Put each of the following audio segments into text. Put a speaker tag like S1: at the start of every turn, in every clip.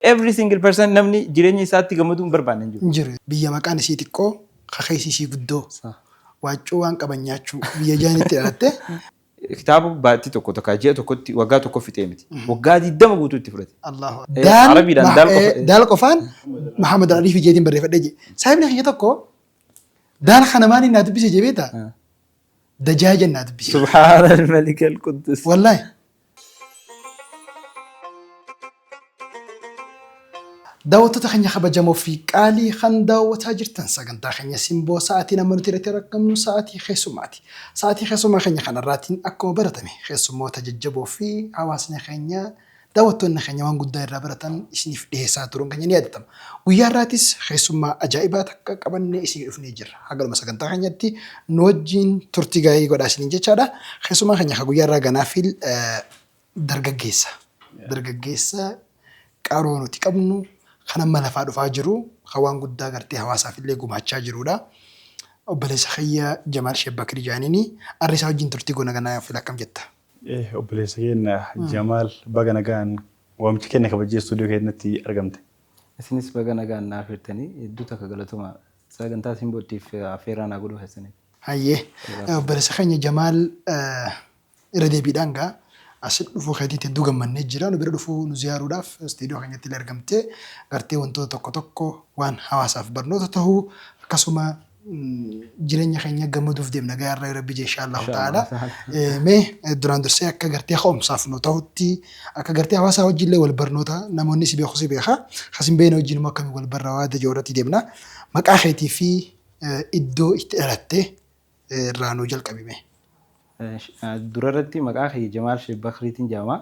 S1: Every single person namni jireenya isaatti gammaduu hin barbaanne hin jiru.
S2: Hin jiru. Biyya maqaan isii xiqqoo, kakeessi isii guddoo. Waaccuu waan qaban nyaachuu. Biyya jaanitti dhalatte.
S1: Kitaaba baatii tokko takka ji'a tokkotti waggaa tokko fixee miti. Waggaa 20 guutuu itti fudhate.
S2: Allahu Daal
S1: Arabiidhaan daal qofa.
S2: Daal qofaan Muhammad Ariif jeetiin barreeffadhe jee. Saahibni kiyya tokko daal kana maaliin naa dubbise jee beektaa? Dajaajan naa dubbise.
S1: Subhaanal Malik al-Quddus.
S2: Wallaahi. Daawwattoota keenya kabajamoo fi qaalii kan daawwataa jirtan sagantaa keenya simboo sa'aatiin amma nuti irratti argamnu sa'aatii keessummaati. Sa'aatii keessummaa keenya kanarraatiin akkuma baratame keessummoota jajjaboo fi hawaasni keenya daawwattoonni keenya waan guddaa irraa baratan isiniif dhiyeessaa turuun keenya ni yaadatama. Guyyaa har'aatis keessummaa ajaa'ibaa takka qabannee isinii dhufnee jirra. Hagaluma sagantaa keenyatti nu wajjin turtii gaarii godhaa isiniin jechaadha. Keessummaa keenya kan guyyaa har'aa Ganaafiil dargaggeessa. Dargaggeessa qaroo nuti qabnu kan amma lafaa dhufaa jiru kan waan guddaa gartee hawaasaaf illee gumaachaa jirudha. Obboleessa kiyya Jamaal Sheek Bakrii Jaaniini arri isaa wajjin turtii goona Ganaafil akkam jetta?
S3: Obboleessa keenya Jamaal, baga nagaan waamicha keenya kabajjee istuudiyoo keenyatti argamte.
S1: Isinis baga nagaan na afeertanii, hedduu takka galatoomaa sagantaa Simbootiif affeerraa naa godhuu keessaniif.
S2: Hayyee, obboleessa keenya Jamaal, irra deebiidhaan gaa asi dhufuu keetiitti hedduu gammannee jira. Nu bira dhufuu nu ziyaaruudhaaf istuudiyoo keenyatti illee argamtee gartee wantoota tokko tokko waan hawaasaaf barnoota ta'u akkasuma jireenya keenya gammaduuf deemna gaa irra rabbi jee insha Allahu ta'ala. Mee duraan dursee akka gartee ka'umsaaf nu ta'utti akka gartee hawaasaa wajjin illee wal barnoota namoonni si beeku si beeka kas hin beekne wajjin immoo akkamiin wal barra waa jiru irratti deemna. Maqaa keetii fi iddoo itti dhalatte irraa nu jalqabi mee.
S1: Dura irratti maqaa kiyya Jamaal Sheek Bakriitiin jedhama.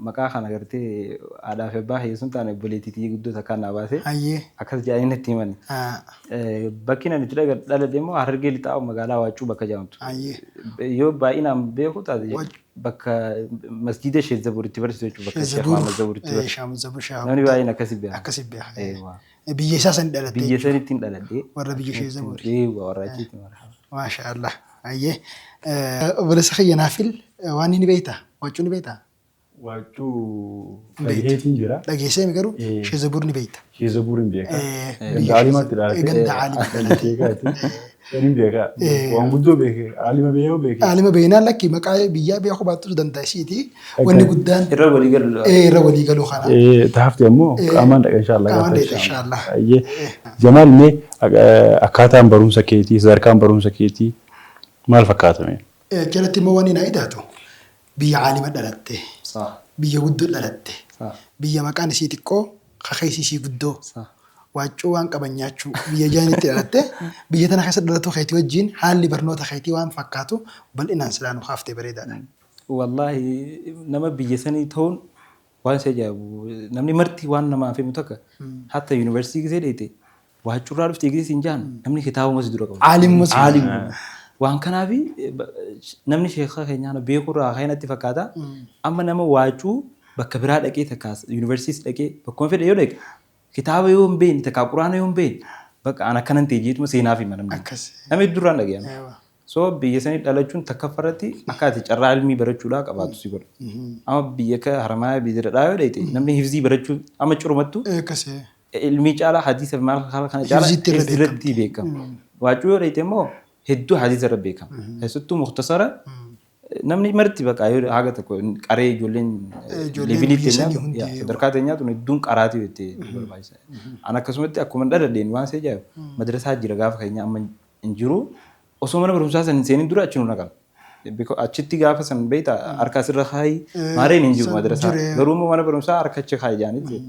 S1: Maqaa kana gartee haadhaa fi abbaa kiyya sun taane obboleettii tiyya guddoo takkaan naa baase. Akkas jedhanii natti himani. Bakki ani itti dhaladhe immoo Harargee Lixaa magaalaa Waaccuu bakka jedhamtu. Yoo baay'inaan beeku taate bakka masjiida Sheek Zabuur itti barsiisu jechuudha. Bakka Sheek Muhammad Zabuur itti barsiisu. Namni baay'een akkasi beeka.
S2: Akkasi beeka. Biyya isaa san dhalatte.
S1: Biyya sanittiin dhaladhe.
S2: Warra biyya Sheek Zabuuri.
S1: Eewwa, warra achiitti marhaba.
S2: Maasha Allah. Hayyee. Obboleessa kiyya Naafil, waan ni beektaa? Waaccuu ni beektaa?
S3: Waaccuu dhagaheetiin jira.
S2: Dhageessee mi garuu? Sheek Zabuur ni beekta.
S3: Sheek Zabuur hin beeka. Ganda Aalimaatti dhalate.
S2: Ganda Aalimaatti dhalate.
S3: Sheekaati. Hin beeka. Waan guddoo beeke. Aalima beekuu beeke.
S2: Aalima beeknaan lakki maqaa biyyaa beekuu baattus danda'a isiiti. Wanni guddaan
S1: Irra walii galu.
S2: irra walii galuu kana.
S3: Taafti ammoo qaamaan dhaqa inshaallah.
S2: Qaamaan dhaqa inshaallah.
S3: Jamaal, mee akkaataan barumsa keetii, sadarkaan barumsa keetii maal fakkaata mee?
S2: Jalatti immoo wanni naa idaatu biyya aalima dhalatte. Biyya guddoo dhalatte. Biyya maqaan isii xiqqoo kakeessi isii guddoo. Waaccuu waan qaban nyaachuu. Biyya jaanitti dhalatte. Biyya tana keessa dhalatuu keetii wajjin haalli barnoota keetii waan fakkaatu bal'inaan silaa nu kaaftee bareedaadha.
S1: Wallaahi, nama biyya sanii ta'uun waan isa ajaa'ibu. Namni marti waan namaaf himu takka hatta yuunivarsiitii gisee dheeyte Waaccurraa dhufte gisee siin jaan namni kitaabuma si dura qaba.
S2: Aalimuma si
S1: Aalimuma. Waan kanaafi namni sheekha keenya kana beekurraa ka'e natti fakkaata. Amma nama Waaccuu bakka biraa dhaqee takka yuunivarsiitiis dhaqee bakkuma fedhe yoo dhaqe kitaaba yoo hin beekne takka quraana yoo hin beekne bakka an akkanan ta'e jeetuma seenaaf hima namni. Nama hedduurraan dhaga'ame. So biyya sanii dhalachuun takkaffa irratti akka ati carraa ilmii barachuudhaa qabaattu si godha. Amma biyya akka Haramayaa, biyya Dadhaa yoo dhayxe namni hifzii barachuu amma curumattu ilmii caalaa hadiisa fi maal kana caalaa
S2: Hifziitti irra
S1: hifzii irratti beekama. Waacuu yoo dhayxe immoo hedduu hadiisa irra beekama. Keessattuu muktasara namni marti bakka yoo haga tokko qaree ijoolleen
S2: Ijoolleen
S1: levelii
S2: biyya
S1: teenyaa
S2: sanii hundi
S1: sadarkaa teenyaa tun hedduun qaraatii jettee barbaachisa. An akkasumatti akkuma dhaladheen waan si ajaa'ibu madrasaa jira gaafa keenya amma hin jiru. Osoo mana barumsaa san hin seenin dura achi nu naqan. Achitti gaafa san beekta harka asirra kaayi maareen hin jiru
S2: San
S1: madrasaa.
S2: jire.
S1: Garuu immoo mana barumsaa harka achi kaayi jaanitti.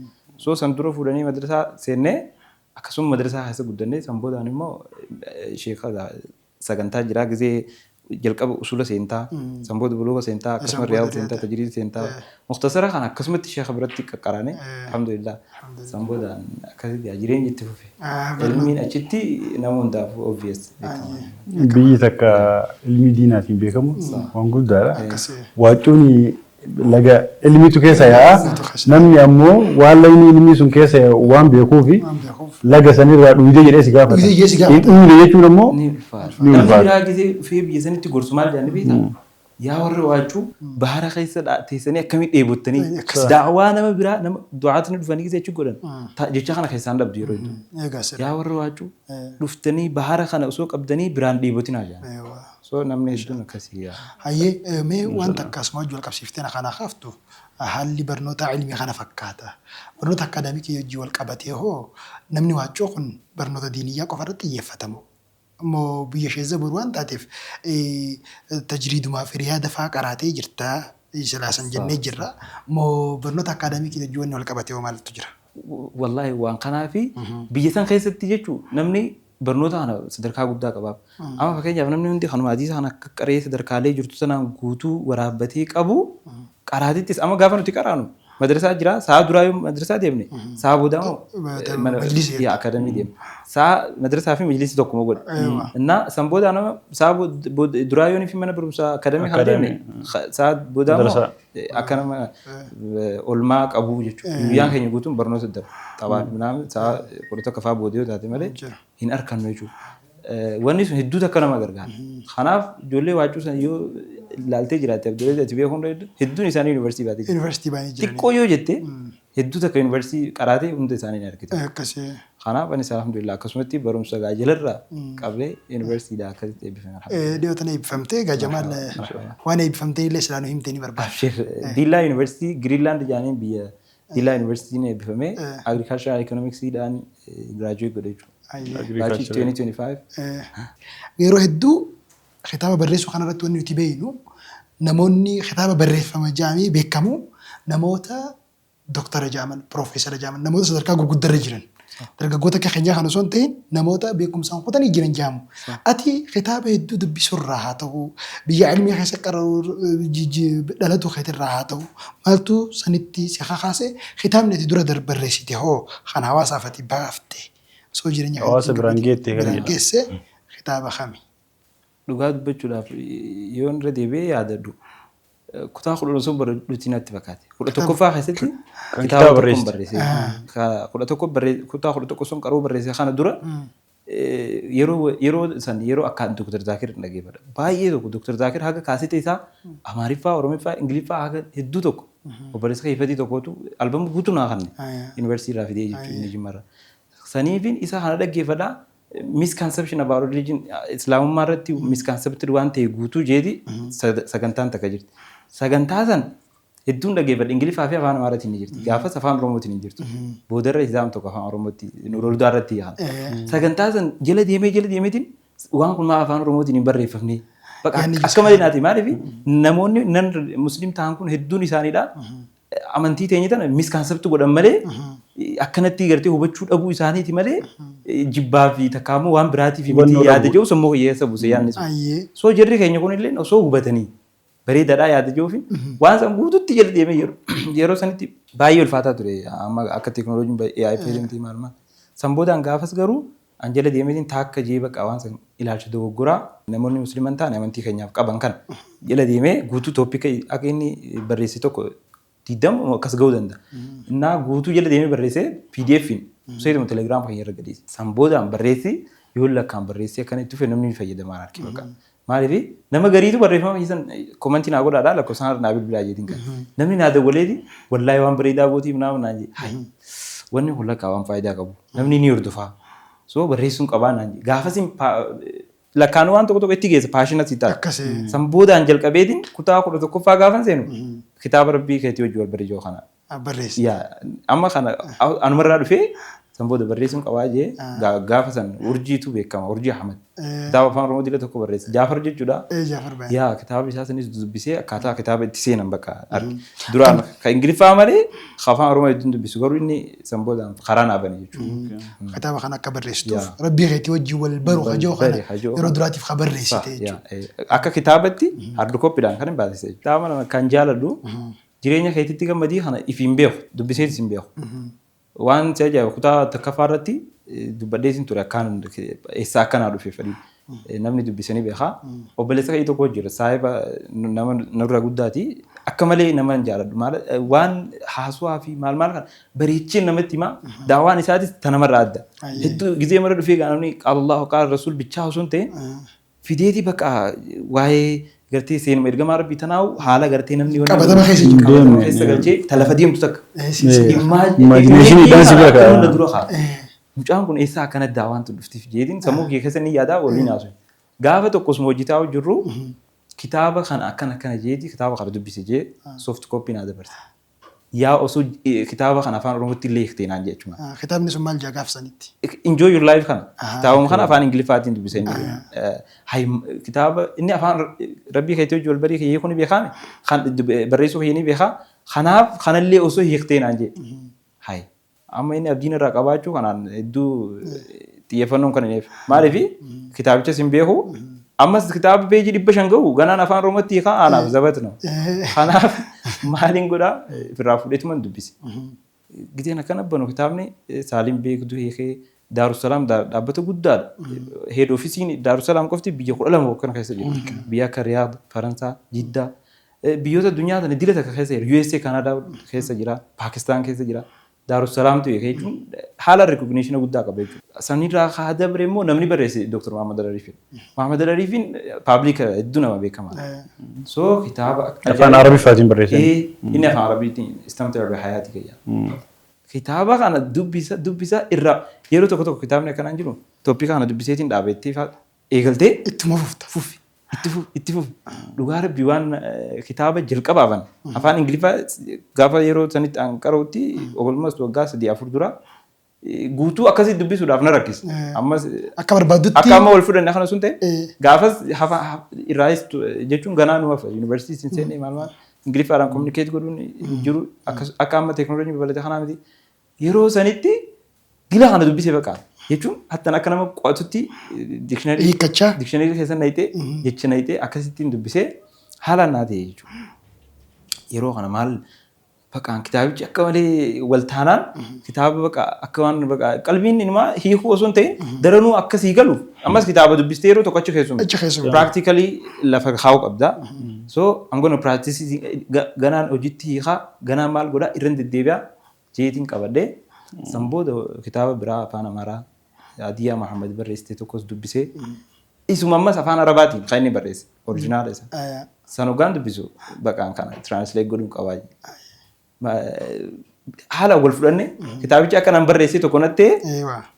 S1: So san dura fuudhanii madrasaa seennee akkasuma madrasaa keessa guddannee san boodaan immoo sheeka sagantaa jiraa gizee jalqaba usula seentaa, san booda buluuga seentaa, akkasuma
S2: San booda
S1: riyaad seentaa,
S2: riyaada.
S1: Tajriid seentaa, muktasara kana akkasumatti sheeka biratti qaqqaraane, alhamdulillah, san boodaan akkasitti jireenyi itti fufe. Ilmiin achitti nama hundaaf obvious beekama.
S3: Biyyi takka ilmii diinaatiin beekamu waan guddaadha. Waaccuun laga ilmiitu keessa yaa'a. Namni ammoo waan lagni ilmii sun keessa yaa'u waan beekuufi
S2: Waan beekuuf.
S3: Laga sanirraa dhuyde jedhee si gaafata.
S2: Dhuyde jedhee si gaafata.
S3: Hin dhuyne jechuun ammoo
S1: Ni ulfaata.
S3: Ni
S1: Namni
S3: ulfaata.
S1: biraa gisee dhufee biyya sanitti gorsu maal jedhanii beektaa? Yaa warra waacuu, bahara keessa teessanii akkamitti dheebottanii daawaa nama biraa nama du'aatni dhufanii gisee achi godhan jecha kana keessaan dhabdu yeroo hedduu.
S2: Egaa sirrii.
S1: Yaa warra waacuu, dhuftanii bahara kana osoo qabdanii biraan dheebotinaa jedhan. So namni hedduun akkasii yaa.
S2: Hayyee, mee waan takka asuma wajji wal qabsiiftee na kanaa kaaftu, haalli barnoota ilmii kana fakkaata. Barnoota akaadaamikii wajjin wal qabatee hoo, namni waaccoo kun barnoota diiniyyaa qofa irratti xiyyeeffatamu? Moo biyya ishee Zabur waan taateef tajriidumaa fi riyaada fa'aa qaraatee jirta silaasan jennee jirra. Moo barnoota akaadaamikii wajjin wanni wal qabatee hoo maaltu jira?
S1: Wallaahi, waan kanaafi biyya san keessatti jechuun namni barnoota kana sadarkaa guddaa qabaaf. Amma fakkeenyaaf namni hundi kanuma hadiisa kana akka qaree sadarkaalee jirtu sanaan guutuu waraabbatee qabu qaraatittis. Amma gaafa nuti qaraanu madrasaa jira, sa'a duraa yoo madrasaa deemne, sa'a booda immoo
S2: majlisii.
S1: Yaa akadamii deemna. Sa'a madrasaa fi majlisii tokkuma godha. Innaa san booda nama sa'a duraa yoo fi mana barumsaa akadamii kana deemne, sa'a booda immoo akka nama olmaa qabu jechuudha. Guyyaan keenya guutuun barnoota darba. Taphaa fi minaamin sa'a 11 fa'aa booda yoo taate malee hin argannu jechuudha. Wanni sun hedduu takka nama gargaara. Kanaaf ijoollee waacuu sana yoo ilaaltee jiraatte, Abdullee, ati beekuu hunda hedduun isaanii yuunivarsiitii baatee jiru.
S2: Yuunivarsiitii baanii jiran.
S1: Xiqqoo yoo jette hedduu takka yuunivarsiitii qaraatee hunda isaanii ni argita.
S2: Akkasii.
S1: Kanaaf anis alhamdulillah akkasumatti barumsa gaajalarraa qabee yuunivarsiitiidhaa akkasitti eebbifame.
S2: Dhiyoo tana eebbifamtee egaa, Jamaal, waan eebbifamtee illee silaa nu himtee ni barbaada.
S1: Abshir. Diillaa Yuunivarsiitii Giriinlaand jedhanii biyya Diillaa Yuunivarsiitiin eebbifamee Agricultural Economicsiidhaan graduate godhe jechuudha. Baachii 2025.
S2: Yeroo hedduu kitaaba barreessuu kanarratti wanni nuti beeknu, namoonni kitaaba barreeffama jedhamee beekamu namoota doktara jedhaman, piroofeesara jedhaman, namoota sadarkaa gurguddarra jiran. Dargaggoota akka keenyaa kana osoo hin ta'in namoota beekumsaan kutanii jiran jedhamu. Ati kitaaba hedduu dubbisuurraa haa ta'u, biyya ilmii keessa dhalatu keetirraa haa ta'u, maaltu sanitti si kakaase? Kitaabni ati dura barreessite hoo, kan hawaasaaf ati baafte osoo jireenya
S3: hawaasa biraan geette kan
S2: biraan
S3: jedhamu.
S2: Geesse kitaaba kami?
S1: Dhugaa dubbachuudhaaf, yoon irra deebi'ee yaadadhu, kutaa 10 osoo baradhuutti natti fakkaate. 11ffaa keessatti
S3: Kan
S1: kitaaba
S3: kitaaba
S1: tokkoon
S3: barreessite.
S1: barreesse. 11 kutaa 11 osoo qaruu barreesse kana dura yeroo san yeroo akka Dr. Zaakir dhageeffadha. Baay'ee tokko Dr. Zaakir haga kaasete isaa Amaariffaa, Oromiffaa, Ingiliffaa haga hedduu tokko obboleessa keeffatii tokkotu albama guutuu naa kanne yuunivarsiitii irraa fidee jechuudha inni Jimmarraa. Saniifin isa kana dhaggeeffadha. Misconception about religion, islaamummaa irratti misconcepted waan ta'e guutuu jeeti sagantaan takka jirti. Sagantaa san hedduun dhaggeeffadha. Ingiliffaa fi afaan Amaaraatiin ni jirti. Gaafas afaan Oromootiin hin jirtu. Boodarra isaam tokko afaan Oromootti Nuuroldaa irratti yaala. Sagantaa san jala deemee jala deemeetiin waan kun maa afaan Oromootiin hin barreeffamne? Bakka akka malee naati, maaliif namoonni nan muslim ta'an kun hedduun isaaniidha. Amantii teenya tana misconcept godhan malee, akkanatti gartee hubachuu dhabuu isaaniiti malee, jibbaa fi takkaammoo waan biraatiif miti
S3: Hubannoo
S1: yaada
S3: dhabuu.
S1: jiru sammuu hiyyeessa buuse yaadni sun. So jarri keenya kun illee osoo hubatanii bareedaadhaa yaada jiruu fi waan san guututti jala deemee yeroo sanitti baay'ee ulfaataa ture, amma akka teekinooloojiin AI fayyadamtee maal maal. San boodaan gaafas garuu an jala deemeetiin taakka jee bakka waan san ilaalcha dogoggoraa namoonni musliiman ta'an amantii keenyaaf qaban kana jala deemee guutuu topic akka inni barreesse tokko 20 akkas ga'uu danda'a. Innaa guutuu jala deemee barreessee PDF'n seetuma Telegram kan irra gadhiise. San boodaan barreessi yoo lakkaan barreessee akkana itti dhufe namni fayyadamaan harki bakka. Maaliif nama gariitu barreeffama keessan comment naa godhaadhaa, lakkoofsaan naa bilbilaa jeetiin kan. Namni naa dawwaleeti, "Wallaahi waan bareedaa gootii," minaa naan jee. Hayi, wanni kun lakkaa waan faayidaa qabu. Namni ni hordofaa. So barreessuun qabaa naan jee. Gaafasin lakkaanuu waan tokko tokko itti geessa, passion si ta'a.
S2: Akkasii.
S1: San boodaan jalqabeetiin kutaa 11ffaa gaafan seenu kitaaba rabbii keetii hojii wal bareejoo kana.
S2: Barreessi.
S1: Yaa, amma kana anumarraa dhufee san booda barreessuun qabaa jee gaafa san Urjiitu beekama, Urjii Ahmad. Kitaaba afaan Oromoo dila tokko barreesse. Jaafar jechuudha.
S2: Jaafar Baay'ee.
S1: Yaa, kitaaba isaa sanis dubbisee akkaataa kitaaba itti seenan bakka arge. Duraan kan Ingiliffaa malee kan afaan Oromoo hedduun dubbisu, garuu inni san boodaan karaa naa bane jechuudha.
S2: Kitaaba kana akka barreessituuf rabbii keetii wajjin wal baru hajoo kana
S1: Bari hajoo
S2: yeroo duraatiif ka barreessite jechuudha.
S1: Akka kitaabatti hard copydhaan kan hin baasise. Kitaaba kana kan jaaladhu, jireenya keetitti gammadii kana ifiin beeku, dubbiseetis hin beeku. Waan si ajaa'ibu, kutaa tokkoffaa irratti dubbadheetiin ture akkaan eessaa akkanaa dhufe fedhii. Namni dubbisanii beekaa. Obboleessa kee tokko jira, saahiba nama nurra guddaati. Akka malee nama hin jaaladhu. Maal waan haasawaa fi maal maal kana bareechee namatti himaa. Daawaan isaatis ta namarraa adda. Hedduu gizee mara dhufee gaa namni qaala Allahu qaala Rasuul bichaa osoo hin ta'in fideetii bakka waa'ee Gartee seenuma ergamaa rabbii tanaa'u haala gartee namni
S2: Qabatama keessa jiru.
S1: Qabatama keessa galchee talafa deemtu takka.
S3: Imagination dhaan si bira
S1: Hunda
S3: ka'a.
S1: dura ka'a. Mucaan kun eessaa akkana daawaan dhuftiif jeetiin sammuu kee keessa ni yaadaa waliin haasa'u. Gaafa tokkos hojii taa'u jirru, kitaaba kana akkana akkana jeeti, kitaaba kana dubbise jee soft copy naa dabarse. Yaa, osoo kitaaba kana afaan Oromootti illee hiiktee naan jechuudha.
S2: Kitaabni sun maal jaa gaafsanitti?
S1: Enjoy Your Life kana. Kitaabuma kana afaan Ingiliffaatiin dubbisee inni. Kitaaba inni afaan rabbii keetii hojii wal barii kiyyee kun beekame, kan barreessuu kiyyee ni beekaa. Kanaaf kanallee osoo hiiktee naan jee. Hayi. Amma inni abdiin irraa qabaachuu kanaan hedduu xiyyeeffannoon kan hin. Maaliif kitaabicha hin beeku. Ammas kitaaba peejii 500 gahu ganaan afaan Oromootti hiikaa anaaf zabat no. Kanaaf maaliin godhaa, firraa fuudheetuman dubbise. Giteen akkana banu, kitaabni Saalim Beekduu hiikee. Daarussalaam dhaabbata guddaadha. Head officeiin Daarussalaam qofti biyya 12 kana keessa jiru. Biyya akka Riyaad, Faransaa, Jiddaa, biyyoota addunyaa tana dila takka keessa jira. USA, Kanaadaa keessa jira, Paakistaan keessa jira. Daarussalaamtu hiike jechuun haala recognition guddaa qaba jechuudha. Sanirraa haa dabre immoo namni barreesse Dr. Muhammad Alariifin. Muhammad Alariifin public hedduu nama beekamaadha. So kitaaba
S3: Afaan Arabiffaatiin barreessan.
S1: Inni afaan Arabiitiin "Istamti' bi Hayaatika" jedha. Kitaaba kana dubbisa dubbisa irraa yeroo tokko tokko kitaabni akkanaan jiru, topic kana dubbiseetiin dhaabettee eegaltee
S2: Ittuma fufta.
S1: Fufi, itti fufi, itti fufi. Dhugaa rabbi, waan kitaaba jalqabaafan afaan Ingiliffaa gaafa yeroo sanitti an qara'utti, almost waggaa 3-4 dura, guutuu akkasitti dubbisuudhaaf na rakkise. Ammas
S2: Akka barbaaddutti.
S1: Akka amma wal fudhanne kana sun ta'e, gaafas hafa irraayis jechuun ganaa nu hafa, yuunivarsiitii sin seenne, maal maal Ingiliffaadhaan communicate godhuun hin jiru, akka amma teekinooloojii babal'ate kanaa miti. Yeroo sanitti gila kana dubbisee baqa jechuun hattan akka nama qo'atutti dictionary
S2: Hiikkachaa.
S1: Dictionary keessa nayitee, jecha nayitee, akkasittiin dubbisee haalaan naa ta'e jechuudha. Yeroo kana maal baqaan kitaabichi akka malee wal taanaan, kitaaba baqa akka waan baqa qalbiin inumaa hiikuu osoo hin ta'in daranuu akkasii galuuf, ammas kitaaba dubbistee yeroo tokko achi keessuma.
S2: Achi keessuma.
S1: Practically lafa kaa'uu qabda. So I'm gonna practice, ganaan hojiitti hiikaa, ganaan maal godhaa, irra deddeebi'aa jeetiin qabadhee, san booda kitaaba biraa afaan Amaaraa Adiyaa Mahammad barreessite tokkos dubbisee, isuma ammas afaan Arabaatiin kan inni barreesse original isa. San hoggaan dubbisu, baqaan kana translate godhuun qabaa. Haala wal fudhanne, kitaabichi akka nan barreesse tokko natti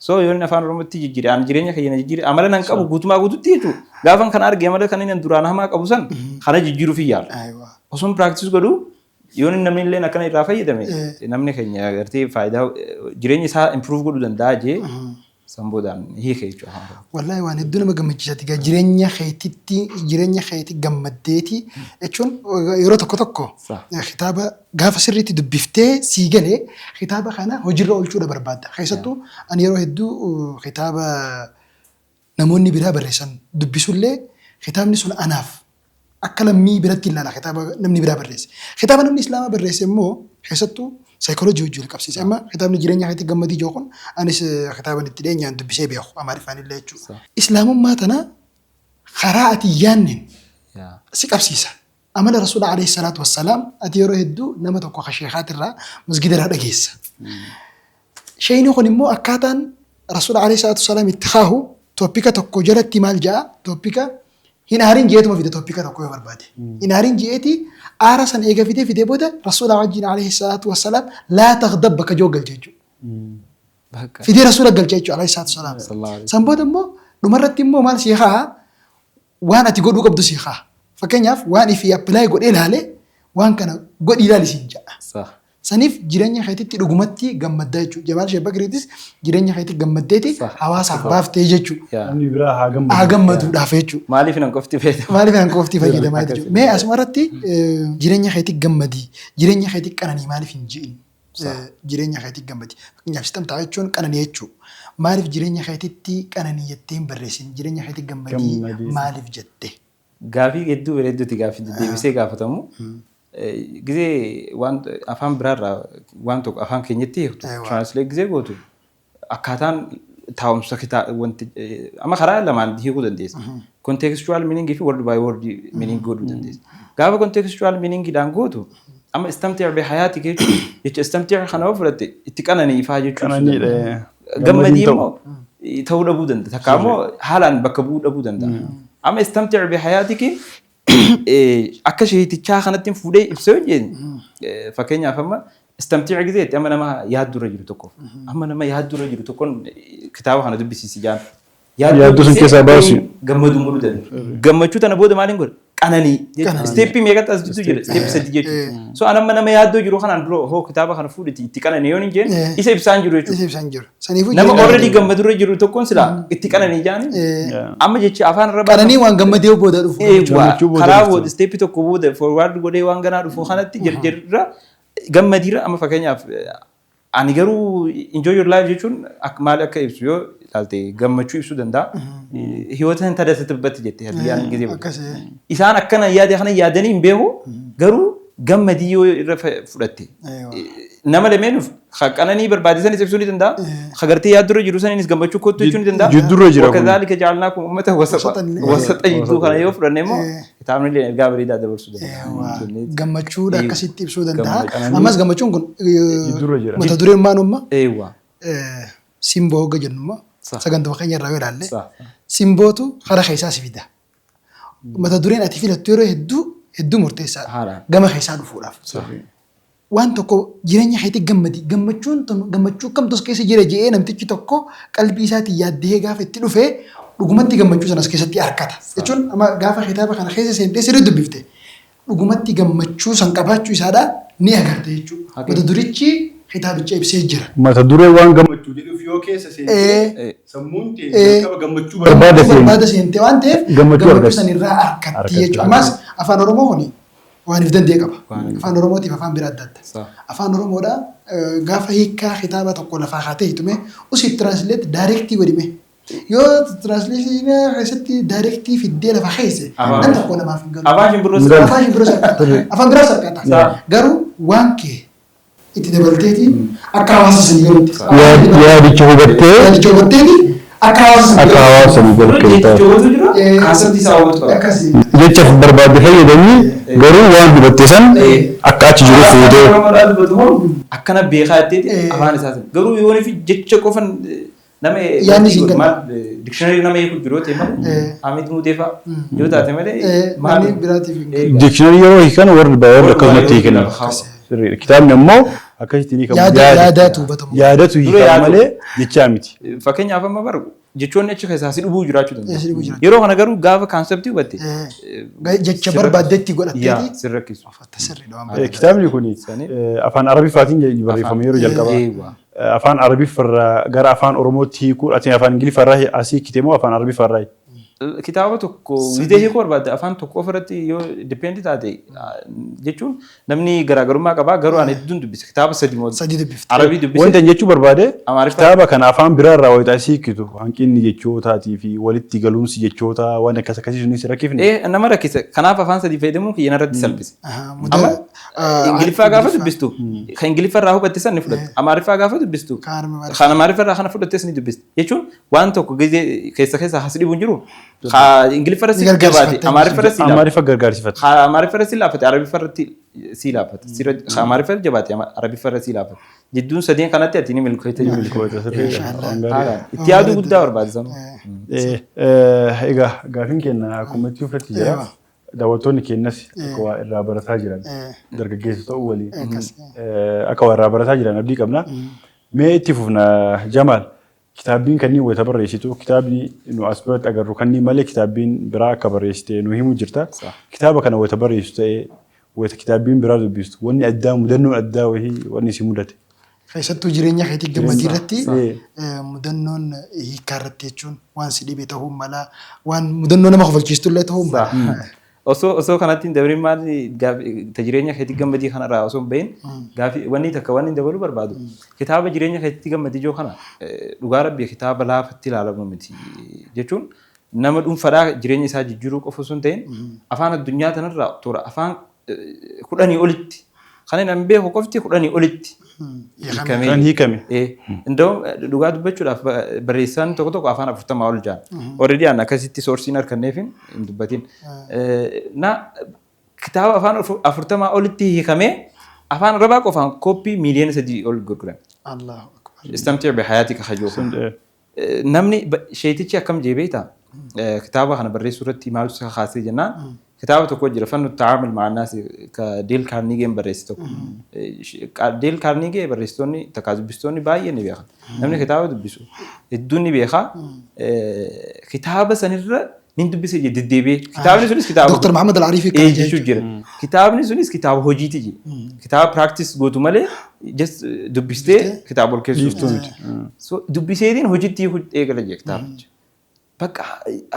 S1: so yoo inni afaan Oromootti jijjiire, ani jireenya kiyya na jijjiire, amala nan qabu guutumaa guututti jechuudha. Gaafan kana arge, amala kan inni duraan hamaa qabu san kana jijjiiruuf yaala. Osoon practice godhu, yoo inni namni illee akkana irraa fayyadame, namni keenya agartee faayidaa jireenya isaa improve godhuu danda'a jee, san boodaan hiike jechuudha afaan Oromoo.
S2: Wallaahi, waan hedduu nama gammachiisaati. Egaa jireenya keetitti, jireenya keetti gammaddeeti jechuun yeroo tokko tokko kitaaba gaafa sirriitti dubbiftee sii galee, kitaaba kana hojiirra oolchuudha barbaadda. Keessattuu ani yeroo hedduu kitaaba namoonni biraa barreessan dubbisullee, kitaabni sun anaaf akka lammii biratti ilaala kitaaba namni biraa barreesse. Kitaaba namni Islaamaa barreesse immoo keessattuu saayikooloojii wajjin wal qabsiise. Amma kitaabni "Jireenya keetti gammadii" jiru kun anis kitaaba itti dhiyeenyaan dubbisee beeku Amaariffaan illee jechuudha. Islaamummaa tana karaa ati yaanneen si qabsiisa. Amala Rasuula alayhi salaatu wassalaam ati yeroo hedduu nama tokko ka sheekaatirraa masgida irraa dhageessa. Sheeyni kun immoo akkaataan Rasuula alayhi salaatu wassalaam itti kaahu, topic tokko jalatti maal ja'a, topic "Hin aarin" jeetuma fide, topic tokko yoo barbaade. "Hin aarin" jeeti aara san eega fidee fidee booda Rasuula wajjin alayhi salaatu wassalaam "Laa taghdab" bakka joo galche jechuudha.
S1: Bakka.
S2: Fidee Rasuula galche jechuudha alayhi salaatu wassalaam.
S1: Sallallahu alayhi.
S2: San booda immoo dhumarratti immoo maal sii haa, waan ati godhuu qabdu sii haa. Fakkeenyaaf, waan ifii apply godhee ilaale, waan kana godhii ilaali siin jedha. Saniif jireenya keetitti dhugumatti gammaddaa jechuudha. Jamaal Sheek Bakriitis jireenya keetti gammaddeeti hawaasaaf baaftee jechuudha.
S3: Namni biraa haa gammadu.
S2: Haa gammaduudhaaf jechuudha.
S1: Maaliif nan qofti fayyadamu?
S2: Maaliif nan qofti fayyadamaa jechuudha. Mee asuma irratti jireenya keetti gammadii, jireenya keetti qananii maaliif hin ji'in? Jireenya keetti gammadi. Fakkeenyaaf, istamtaa jechuun qananii jechuudha. Maaliif jireenya keetitti qananii jettee hin barreessin? Jireenya keetti gammadii
S3: Gammadii.
S2: maaliif jette?
S1: Gaafii hedduu bareedduuti, gaafii deddeebisee gaafatamu. Gizee waan afaan biraarraa waan tokko afaan keenyatti hiiktu, translate gizee gootu, akkaataan taa'umsa kitaa wanti amma karaa lamaan hiikuu dandeessa. Contextual meaning fi word by word meaning godhuu dandeessa. Gaafa contextual meaning-dhaan gootu, amma "istamti' bi hayaatika" jechuun jecha "istamti'" kana yoo fudhatte, itti qananiifaa jechuun.
S3: Qananiidha.
S1: Gammadii immoo ta'uu dhabuu danda'a. Takka immoo haalaan bakka bu'uu dhabuu danda'a. Amma "istamti' bi hayaatiki" Akka sheetichaa kanatti fuudhee ibsee hojjete. Fakkeenyaaf, amma istamtiica gizeetti amma nama yaaddurra jiru tokkoof, amma nama yaaddurra jiru tokkoon kitaaba kana dubbisiisi jaan.
S3: Yaaddoo sun keessaa baasu.
S1: Gammaduu godhuu danda'a. Gammachuu tana booda maaliin godha? Qananii. Step meeqatti as jidduu jira? Step 3 jechuudha. So an amma nama yaaddoo jiru kanaan dura hoo kitaaba kana fuudhiti itti qananii yoon hin jeen, isa ibsaan jiru jechuudha.
S2: Isa ibsaan jiru. Saniifuu
S1: Nama already gammadurra jiru tokkoon silaa itti qananii jaani. Amma jechi afaan irra
S2: Qananii waan gammadee booda dhufu.
S3: Gammachuu booda
S1: karaa
S3: dhuftu.
S1: Booda step 1 booda forward godhee waan ganaa dhufu kanatti jirra gammadiira. Amma fakkeenyaaf ani garuu "enjoy your life" jechuun maal akka ibsu yoo ilaalte, gammachuu ibsuu danda'a. Hiyoota tadasatibatti jette hadiyyaan gisee booda.
S2: Akkasii.
S1: Isaan akkana yaade kana yaadanii hin beeku, garuu gammadii yoo irra fudhatte. Nama lameenuuf qananii barbaachisanis ibsuu ni danda'a. Hagartee yaaddurra jiru saniinis gammachuu kottu jechuu ni danda'a.
S3: Jiddurra jira kun.
S1: وكذلك جعلناكم أمة وسطا.
S2: وسطا.
S1: وسطا jidduu kana yoo fudhanne immoo kitaabni illee ergaa bareedaa dabarsuu danda'a.
S2: Gammachuudha akkasitti ibsuu danda'a.
S3: Qananii-
S2: Ammas gammachuun kun
S3: Jiddurra jira.
S2: mata dureen maalummaa
S1: Eewwa.
S2: Simboo hogga jennu immoo sagantuma keenya irraa yoo ilaalle, simbootu karaa keessaa si fida. Mata dureen ati filattu yeroo hedduu hedduu murteessaadha.
S1: Haalaan.
S2: Gama keessaa dhufuudhaaf. Waan tokko jireenya keetti gammadi, gammachuun tun gammachuu kamtu as keessa jira jedhee namtichi tokko qalbii isaatiin yaaddee gaafa itti dhufee, dhugumatti gammachuu sana as keessatti argata. Jechuun amma gaafa kitaaba kana keessa seentee sirrii dubbifte, dhugumatti gammachuu san qabaachuu isaadhaa ni agarta jechuudha. Mata durichi kitaabicha ibsee jira.
S3: Mata duree waan gammachuu jedhuuf yoo keessa seentee, sammuun tee jalqaba gammachuu barbaada seente.
S2: Barbaada seente waan ta'eef
S3: Gammachuu argatti.
S2: san irraa argatti
S3: Argatti.
S2: jechuudha. Ammas Afaan Oromoo kuni waan if danda'e qaba. Afaan Oromootiif afaan biraa adda adda. Afaan Oromoodhaa gaafa hiikkaa kitaaba tokko lafaa kaatee hitume, usii translate direct godhime. Yoo translation keessatti direct fiddee lafa keesse, nam tokko namaaf hin galu.
S1: Afaan shimbirroo
S3: Hin galu.
S2: Afaan shimbirroo sarqata. Afaan biraa sarqata. Garuu waan kee itti dabalteeti akka hawaasa sanii galutti.
S3: Yaadicha hubattee
S2: Yaadicha hubatteeti akka hawaasa sanii
S3: akka
S2: galutti.
S3: hawaasa sanii galu
S1: Jecha
S3: keessaa.
S1: hubatu jira. Concept isaa hubatu qaba.
S2: Akkasii.
S3: Jecha barbaadde fayyadamii, garuu waan hubatte san akka achi jiru fuutee.
S1: Akkana beekaa jetteeti afaan isaa sana. Garuu yoo fi jecha qofan nama
S2: Yaadni siin
S1: maal dictionary nama eegu jiru yoo ta'e malee, Hamid Muudee fa'a yoo taate malee maal
S2: Namni biraatiif hin galu.
S3: Dictionary yeroo hiikan word by word akkasumatti hiikan. Sirriidha. Kitaabni ammoo akkasitti ni qabu.
S2: Yaadatu hubatamu.
S3: Yaadatu
S1: Dura
S3: hiikama
S1: yaadu.
S3: malee jechaa miti.
S1: Fakkeenyaaf amma bara jechoonni achi keessaa si dhibuu jiraachuu
S2: Si dhibuu
S1: danda'u.
S2: jiraachuu.
S1: Yeroo kana garuu gaafa concept hubatte
S2: Jecha barbaaddetti
S1: yaa
S2: godhatteeti.
S1: si rakkisu.
S2: Sirriidha waan bareeda.
S3: Kitaabni kun afaan Arabiffaatiin barreeffame yeroo jalqabaa.
S1: Eewwa.
S3: Afaan Arabiffarraa gara afaan Oromootti hiikuu, ati afaan Ingiliffarraa asii hiikite moo afaan Arabiffarraa?
S1: Kitaaba tokko witee hiikuu barbaadde, afaan tokko ofirratti yoo depend taate jechuun namni garaagarummaa qabaa, garuu ani hedduun dubbise, kitaaba sadi moo
S2: Sadii dubbifte.
S1: Arabii dubbise.
S3: Wanta jechuu barbaade,
S1: Amaariffaa.
S3: kitaaba kana afaan biraarraa wayitaa asii hiikitu, hanqinni jechootaatii fi walitti galuumsi jechootaa waan akkas akkasii sunis rakkifne.
S1: Nama rakkise, kanaaf afaan sadii fayyadamuun kiyya narratti salphise.
S2: Amma
S1: Ingiliffaa gaafa dubbistu kan Ingiliffa irraa hubatte san ni fudhatta. Amaariffaa gaafa dubbistu kan Amaariffa irraa kana fudhattes ni dubbista. Jechuun waan tokko gizee keessa keessa has dhibu hin jiru. Ingiliffa irra si jabaate, Amaariffa irra si laafate.
S3: Amaariffa gargaarsifatte.
S1: Amaariffa irra si laafate, Arabiffa irratti si laafate. Amaariffa irra jabaate, Arabiffa irra si laafate. Jidduun sadeen kanatti ati ni milkoofte. Itti yaaduu guddaa barbaada.
S3: Egaa gaafiin keenya akkuma itti uffatte jira. Daawwattoonni keenyas akka waa irraa barataa jiran, dargaggeessa ta'uu waliin akka waa irraa barataa jiran abdii qabna. Mee itti fufna, Jamaal. Kitaabbiin kanneen wayita barreessitu, kitaabni nu as biratti agarru kanneen malee kitaabbiin biraa akka barreessite nu himu jirta. Kitaaba kana wayita barreessitu ta'ee wayita kitaabbiin biraa dubbistu, wanni addaa, mudannoon addaa wayii wanni si mudate.
S2: Keessattuu jireenya keetii gammadii irratti mudannoon hiikaa irratti jechuun waan si dhibe ta'uu mala, waan mudannoo nama kofalchiistu illee ta'uu mala.
S1: Osoo kanatti hin dabalin, maali, jireenya keetii gammadii kanarraa osoo hin bahin, gaafii wanni takka wanni dabaluu barbaadu, kitaaba jireenya keetii gammadii joo kana, dhugaa rabbii kitaaba laafatti ilaalamu miti. Jechuun nama dhuunfaadhaa jireenya isaa jijjiiruu qofa osoo hin ta'in, afaan addunyaa tanarraa toora afaan 10 olitti, kan inni beeku qofti 10 olitti hiikamee.
S3: Kan hiikame.
S1: Indoo dhugaa dubbachuudhaaf barreessaan tokko tokko afaan 40 ol jaan. Already an akkasitti source iin harkanneef hin dubbatin. Na kitaaba afaan 40 olitti hiikamee, afaan Arabaa qofaan kooppii miiliyoona 3 ol gurgurame.
S2: Allahu akbar.
S1: استمتع بحياتك hajuu. Namni sheetichi akkam jee beektaa? Kitaaba kana barreessuu irratti maaltu isa kaasee jennaan, Kitaaba tokko jira, Fannu Tacaamul Macannaas, ka Dale Carnegien barreesse tokko. Dale Carnegie barreessitoonni takkaa dubbistoonni baay'een ni beekan. Namni kitaaba dubbisu hedduun ni beeka. Kitaaba sanirra nin dubbise jedhe deddeebi'ee. Kitaabni sunis kitaaba
S2: Dr. Muhammad Al-Arifi
S1: kan jechuu jira. Kitaabni sunis kitaaba hojiiti jedhe. Kitaaba practice gootu malee just dubbistee kitaaba ol keessu miti. So dubbiseetiin hojiitti eegala jedhe kitaabicha. Bakka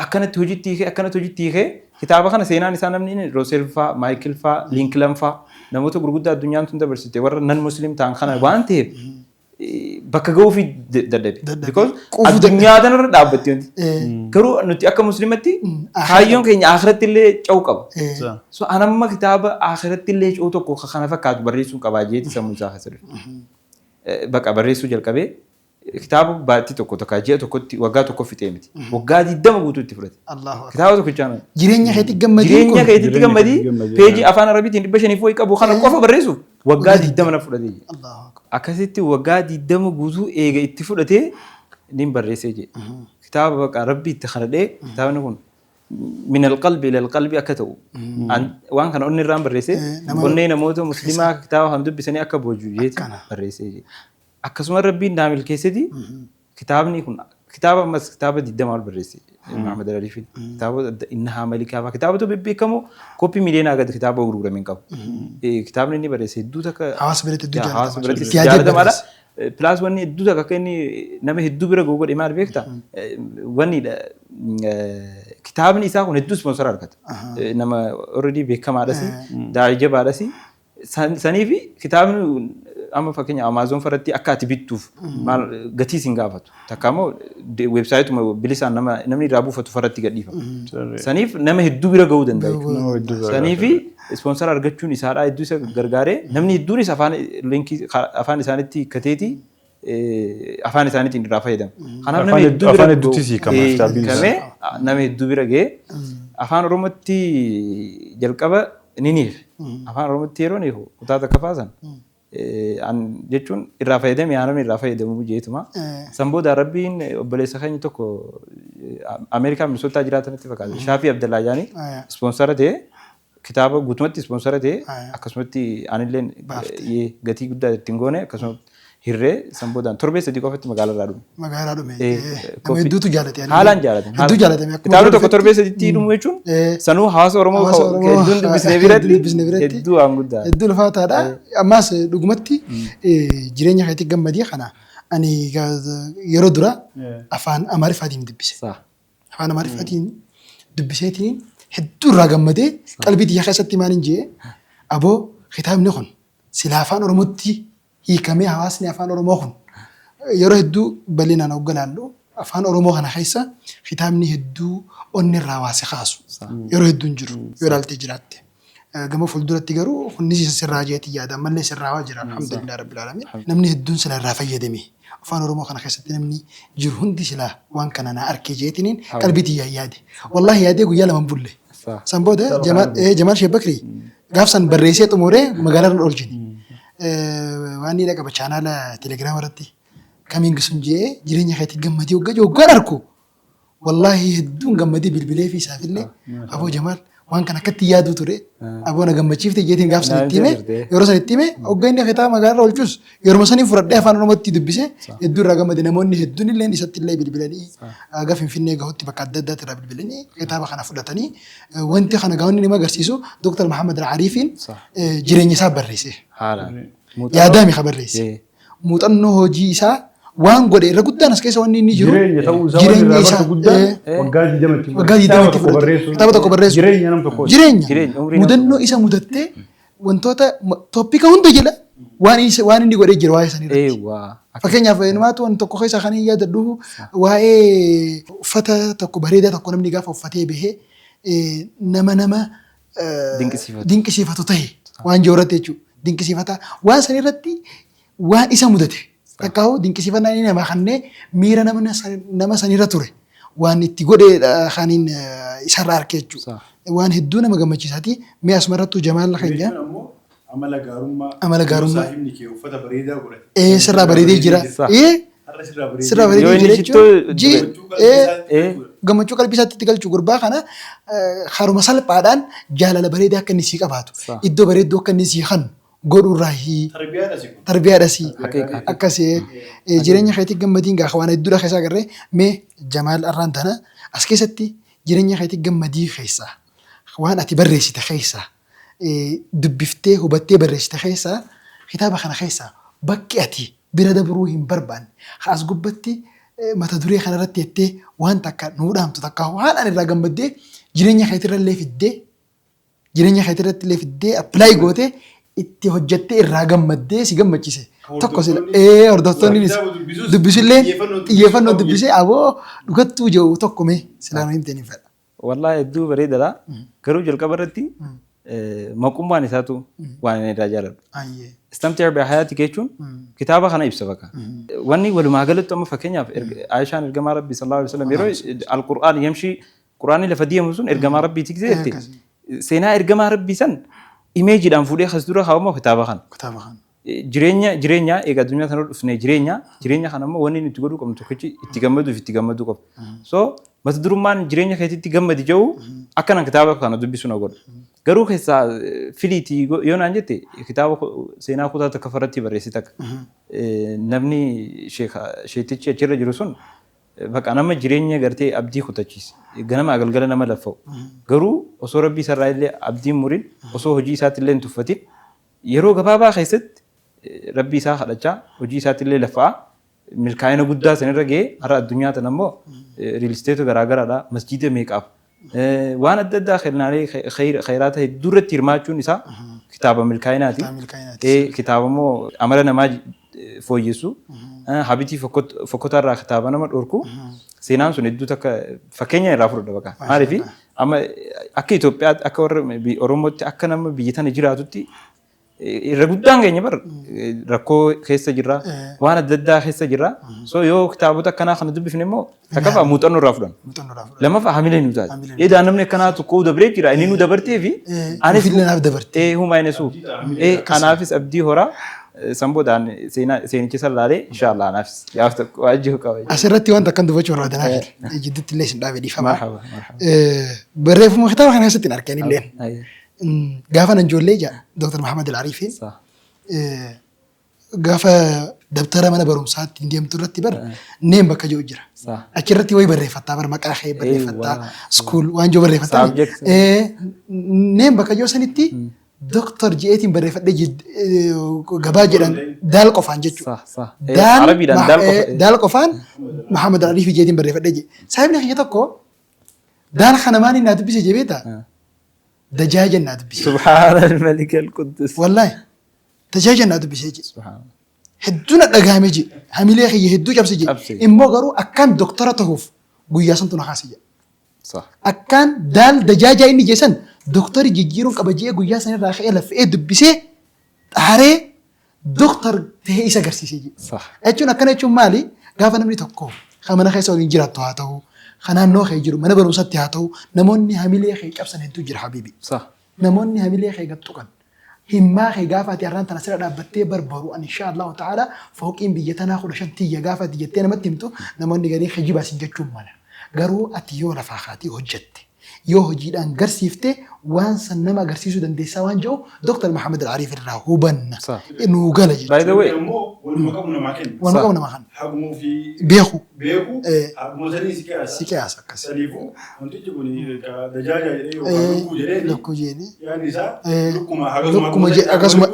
S1: akkanatti hojiitti hiikee, akkanatti hojiitti hiikee, kitaaba kana seenaan isaa namni inni Russell faa, Michael faa, Lincoln faa, namoota gurguddaa addunyaan tun dabarsite warra non Muslim ta'an kana waan ta'eef bakka ga'uufii dadhabe.
S2: Dadhabe.
S1: Because
S2: Quufuu
S1: addunyaa tanarra dhaabbatti wanti. Garuu nuti akka muslimatti kaayyoon keenya akhiratti illee ce'uu qaba. So anamma kitaaba akhiratti illee ce'uu tokko kana fakkaatu barreessuu qabaa jeeti sammuu isaa keessa dhufe. Bakka barreessuu jalqabee kitaaba baatii tokko takka ji'a tokkotti waggaa tokko fixee miti. Waggaa 20 guutuu itti fudhate.
S2: Allahu akbar.
S1: Kitaaba tokkichaan.
S2: Jireenya keetti gammadii
S1: Jireenya
S2: kun.
S1: keetitti
S3: Jireenya
S1: gammadii
S3: keetti gammadii.
S1: Peejii afaan Arabiitiin 500 wayi qabu kana qofa barreessuuf waggaa 20 na fudhate.
S2: Allahu akbar.
S1: Akkasitti waggaa 20 guutuu eega itti fudhatee nin barreessee jedhe. Kitaaba baqa rabbi itti kadhadhee kitaabni kun min alqalbi ila alqalbi akka ta'u waan kana onni irraan barreessee onnee namoota muslimaa kitaaba kan dubbisanii akka booju jeeti
S2: Akkana.
S1: barreessee jedhe. Akkasuma rabbiin naa milkeessiti kitaabni kun kitaaba ammas kitaaba 20 ol barreesse Muhammad Al-Arifiin. Kitaaba Innahaa Malikaa fa'aa kitaabota bebbeekamoo kooppii miliyoonaa gadi kitaaba gurgurame hin qabu. Kitaabni inni barreesse hedduu takka
S2: Hawaasa biratti hedduu
S1: yaa, hawaasa
S2: jaallatama.
S1: biratti
S2: Itti yaadee
S1: jaallatamaadha.
S2: barreesse.
S1: Plus wanni hedduu takka akka inni nama hedduu bira ga'u godhe maal beektaa? Wanni kitaabni isaa kun hedduu sponsor argata. Nama already beekamaadhas, daa'ii jabaadhas. Saniifi kitaabni amma fakkeenya Amazon irratti akka ati bittuuf maal gatii sin gaafatu. Takka immoo websiteuma bilisaan nama namni irraa buufatu farratti gadhiifama. Saniif nama hedduu bira ga'uu danda'a jechuudha.
S3: Nama hedduu bira.
S1: Saniifi sponsor argachuun isaadhaa hedduu isa gargaaree namni hedduunis afaan linkii afaan isaaniitti hiikkateeti afaan isaaniitiin irraa fayyadama. Kanaaf nama hedduu bira
S3: Afaan hedduuttis hiikama kitaabbiin isaa.
S1: Hiikamee nama hedduu bira ga'ee afaan Oromootti jalqaba ni hiike. Afaan Oromootti yeroo hiiku kutaa takka faasan jechuun irraa fayyadame yaa namni irraa fayyadamu jeetuma. San booda rabbiin obboleessa keenya tokko Ameerikaa Minisootaa jiraatanitti fakkaata. Shaafii Abdallaa jaanii sponsor ta'ee kitaaba guutumatti sponsor ta'ee akkasumatti anilleen gatii guddaa ittiin goone akkasuma hirree san boodaan torbee 3 qofatti magaalaa irraa dhume.
S2: Magaalaa dhume. Nama hedduutu jaalate.
S1: Haalaan jaalate.
S2: Hedduu jaalatame. Akkuma
S1: Kitaabni tokko torbee 3tti dhumu jechuun sanuu hawaasa Oromoo
S2: Hawaasa Oromoo
S1: hedduun dubbisnee
S2: hedduu dubbisne
S1: biratti
S2: biratti
S1: hedduu waan guddaa.
S2: Hedduu ulfaataadha. Ammaas dhugumatti jireenya keetti gammadii kana ani yeroo dura afaan Amaariffaatiin dubbise. Afaan Amaariffaatiin dubbiseetiin hedduu irraa gammadee qalbii tiyya keessatti maaliin jee, aboo kitaabni kun silaa afaan Oromootti hiikamee hawaasni afaan Oromoo kun yeroo hedduu bal'inaan hogga laallu afaan Oromoo kana keessa kitaabni hedduu onni irraa waa si kaasu yeroo hedduu hin jiru yoo ilaaltee jiraatte. Gama fuulduratti garuu kunnis isa sirraa jeetii yaada, ammallee sirraa waa jira, alhamdulillah rabbil alamin. Namni hedduun sila irraa fayyadame afaan Oromoo kana keessatti namni jiru hundi silaa waan kana naa arkee jeetiniin qalbii tiyyaan yaade. Wallaahi yaadee guyyaa 2 hin bulle. San booda Jamaal Sheekh Bakrii gaaf san barreessee xumuree magaalaa irra oolchine. Waan ni dhaqaba chaanaala telegiraama irratti kamiin sun jee jireenya keetti gammadii hoggaa hoggaan arku wallaahi hedduun gammadee bilbilee fi isaafillee, aboo Jamaal, waan kana akkatti yaaduu ture, aboo na gammachiifte jeetiin gaaf san itti hime. Yeroo san itti hime, hoggaa inni kitaaba magaalaa irra oolchus yeroo sanii fudhadhee afaan Oromootti dubbise, hedduu irraa gammade. Namoonni hedduun illee isatti illee bilbilanii haga Finfinnee gahutti bakka adda addaatti irraa bilbilanii kitaaba kana fudhatanii. Wanti kana gaa'onni nama agarsiisu Dr. Muhammad Al-Ariifiin jireenya isaa barreesse.
S1: Haalaan.
S2: Yaadaami ka barreesse. Muuxannoo hojii isaa waan godhe irra guddaan as keessa wanni inni jiru
S3: Jireenya ta'uu isaa wanni
S2: jireenya
S3: irraa
S2: isaa
S3: bartu guddaan waggaa 20tti
S2: waggaa 20tti
S3: kitaaba tokko
S2: fudhate.
S3: barreessuun
S2: Kitaaba tokko barreessuun.
S3: Jireenya nam tokkooti.
S2: Jireenya
S1: Jireenya, umrii nama
S2: mudannoo isa mudattee wantoota topic hunda jala waan inni godhee jira waa'ee sanii irratti.
S1: Eewwaa.
S2: Fakkeenyaaf inumaatu waan tokko keessa kan hin yaadadhu waa'ee uffata tokko bareedaa tokko namni gaafa uffatee bahee nama
S1: Dinqisiifatu.
S2: Dinqisiifatu ta'e waan jiru irratti jechuudha. Dinqisiifataa waan san irratti waan isa mudate takkaa'u dinqisiifannaa inni namaa kannee miira nama sanirra ture waan itti godheedha kaniin isarraa arge jechuudha. Waan hedduu nama gammachiisaati. Mee asuma irrattuu Jamaal keenya.
S3: Jechuun ammoo amala gaarummaa.
S2: Amala gaarummaa.
S3: Yeroo saahibni kee uffata bareedaa godhate.
S2: Sirraa bareedee jira.
S1: Sa.
S3: Har'a sirraa bareedee
S2: Sirraa
S1: Yoo
S2: bareedee
S1: inni
S2: jira
S1: shittoo
S2: jechuun.
S3: Gammachuu qalbii isaatti jechuudha.
S2: Gammachuu qalbii isaatti itti galchuu gurbaa kana haruma salphaadhaan jaalala bareedaa akka inni sii qabaatu, iddoo bareedduu akka inni sii kannu godhuurraa tarbiyaadhasi. Akkasii jireenya keetii gammadiin gaafa waan hedduudha keessaa agarree. Mee Jamaal, arraan tana as keessatti jireenya keetii gammadii keessaa waan ati barreessite keessaa, dubbiftee hubattee barreessite keessaa, kitaaba kana keessaa bakki ati bira dabruu hin barbaanne, as gubbatti mata duree kanarratti jettee waan takka nuu dhaamtu, takka waan ani irraa gammaddee jireenya keetirrallee fiddee, jireenya keetirratti illee fiddee apply gootee itti hojjattee irraa gammaddee si gammachise tokko sila hordoftoonni dubbisullee xiyyeeffannoo dubbisee aboo dhugattuu jiru tokko mee silaa nu himtee ni fedha.
S1: Wallaahi hedduu bareedaadha. Garuu jalqaba irratti maqummaan isaatu waan inni irraa jaaladhu. استمتع بحياتك jechuun kitaaba kana ibsa bakka. Wanni walumaa galatti amma fakkeenyaaf Aayishaan ergamaa Rabbii صلى الله عليه وسلم yeroo القرآن يمشي, Quraanni lafa deemu sun ergamaa Rabbii tiksee jette, seenaa ergamaa Rabbii san imageiidhaan fuudhee as dura kaa'amu kitaaba kana.
S2: Kitaaba kana.
S1: Jireenya egaa addunyaa kana dhufnee jireenya kana immoo wanni nuti godhuu qabnu tokkichi itti gammaduuf itti gammaduu qabna. So mata durummaan jireenya keetitti gammadi jedhu akkanan kitaaba kana dubbisu na godha. Garuu keessaa filiitii yoo naan jette, kitaaba seenaa kutaa takka irratti barreessi takka. Namni sheetichi achirra jiru sun baqa nama jireenya gartee abdii kutachiise. Ganama galgala nama laffa'u. Garuu osoo rabbii isarraa illee abdiin murin, osoo hojii isaatti illee hin tuffatin, yeroo gabaabaa keessatti rabbii isaa kadhachaa hojii isaatti illee laffa'aa milkaa'ina guddaa sanirra ga'ee, har'a addunyaa tana immoo real estate garaagaraadha, masjiida meeqaaf waan adda addaa kennaalee khayraata hedduu irratti hirmaachuun isaa kitaaba milkaa'inaati. Kitaaba immoo amala namaa fooyyessu, habitii fokkotaarraa kitaaba nama dhorku. Seenaan sun hedduu takka fakkeenya irraa fudhadha bakka. Maaliif, amma akka Itoophiyaatti, akka warra Oromootti, akka nama biyya tana jiraatutti, irra guddaan keenya bar rakkoo keessa jirra, waan adda addaa keessa jirra. So yoo kitaabota akkanaa kana dubbifne immoo takkaffaa muuxannoo irraa fudhanna. Lammaffaa hamilee nu taate. Edaa namni akkanaa tokko dabree jira, inni nu dabartee fi
S2: anis naaf dabarte.
S1: Humaa inni suu anaafis abdii horaa. San boodaan seenicha san laalee inshaallah anaafis gaaf tokko waajjiru qaba.
S2: Asirratti wanta akkan dubbachuu barbaadan jidduutti illee isin dhaabe, dhiifama. Barreeffama kitaaba kana keessatti hin argin illee. Gaafa nan ijoollee jaa Dr. Mahamad Al-Ariifiin gaafa dabtara mana barumsaatti deemtu irratti bar name bakka jiru jira. Achirratti wayi barreeffattaa bar, maqaa kee barreeffattaa, school waan jiru barreeffattaa. Name bakka jiru sanitti Doktor je'eetiin barreeffadhee gabaa jedhan daal qofaan jechuudha. Daal qofaan Mahamad Al-Ariifii je'eetiin barreeffadhee jedhe. Saahibni kiyya tokko daal kana maaliin naa dubbise jee beektaa? دجاجة naa dubbise.
S1: سبحان الملك القدوس.
S2: Wallaahi دجاجة naa dubbisee jedhe. Hedduu na dhagahame jedhe. Hamilee kiyya hedduu cabse jedhe. Immoo garuu akkaan doktora ta'uuf guyyaa santu na kaase jedhe. Akkaan daal دجاجة inni jeesan doktori jijjiiruun qaba jee guyyaa sanirraa ka'ee laffee dubbisee xaaree doktor ta'ee isa agarsiisee jedhe. Jechuun akkana jechuun maali? Gaafa namni tokko kan mana keessa waliin jiraattu haa ta'u, kan naannoo kee jiru mana barumsaatti haa ta'u, namoonni hamilee kee cabsan hedduu jira habiibi. Namoonni hamilee kee gad tuqan. Himmaa kee gaafa ati har'aan tana sirra dhaabbattee barbaru an insha Allahu ta'ala fooqiin biyya tanaa 15 tiyya gaafa ati jettee namatti himtu, namoonni garii kijibaa sin jechuun mala. Garuu ati yoo lafaa kaatee hojjette, yoo hojiidhaan garsiifte, waan san nama agarsiisuu dandeessaa waan jedhu Dr. Mahamad Al-Ariif irraa hubanna. Nuu gala
S1: jechuudha. By the way,
S3: Immoo waluma qabu namaa kenna.
S2: Waluma qabu namaa kenna.
S3: Haguma ofii
S2: beeku.
S3: Beeku haguma sanii si qiyaasa.
S2: Si qiyaasa akkas.
S3: Saniifuu wantichi kun دجاجة jedhee yookaan lukkuu jedhee
S2: lukkuu jedhee
S3: yaadni isaa lukkuma
S2: lukkuma akkasuma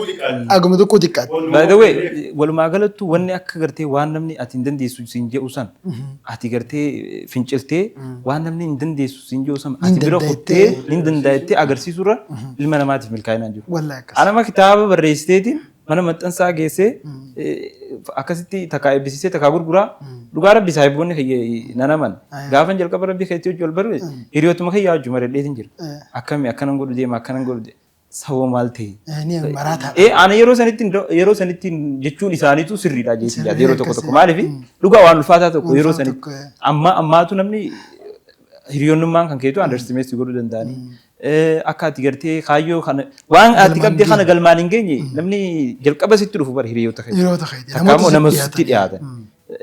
S2: haguma tokko xiqqaatti.
S1: By the way, walumaa galattu wanni akka gartee waan namni ati hin dandeessu siin jedhu san ati gartee finciltee, waan namni hin dandeessu siin jedhu san ati bira kuttee hin dandaa'ettee agarsiisuurra ilma namaatiif milkaa'inaan jiru.
S2: Wallahi akkas.
S1: Anama kitaaba barreessiteetiin mana maxxansaa geessee akkasitti takkaa eebbisiisee takkaa gurguraa, dhugaa rabbi saahiboonni kiyya nan aman. Gaafan jalqaba rabbi keetti hojii wal barre hiriyootuma kiyyaa hojii maradheetiin jira. Akkami akkanan godhu deema, akkanan godhu deema. Sababa maal ta'e?
S2: Ni maraataa.
S1: Ana yeroo sanitti jechuun isaaniitu sirriidha jechuun yaada yeroo tokko tokko. Maaliif, dhugaa waan ulfaataa tokko yeroo sanitti amma ammaatu namni hiriyoonnummaan kan keetu underestimate godhuu danda'anii. Akka ati gartee kaayyoo kana waan ati qabdee kana galmaan hin geenye namni jalqaba sitti dhufu bara hiriyoota keessa.
S2: Hiriyoota keeti.
S1: Takka immoo nama sitti dhiyaatan.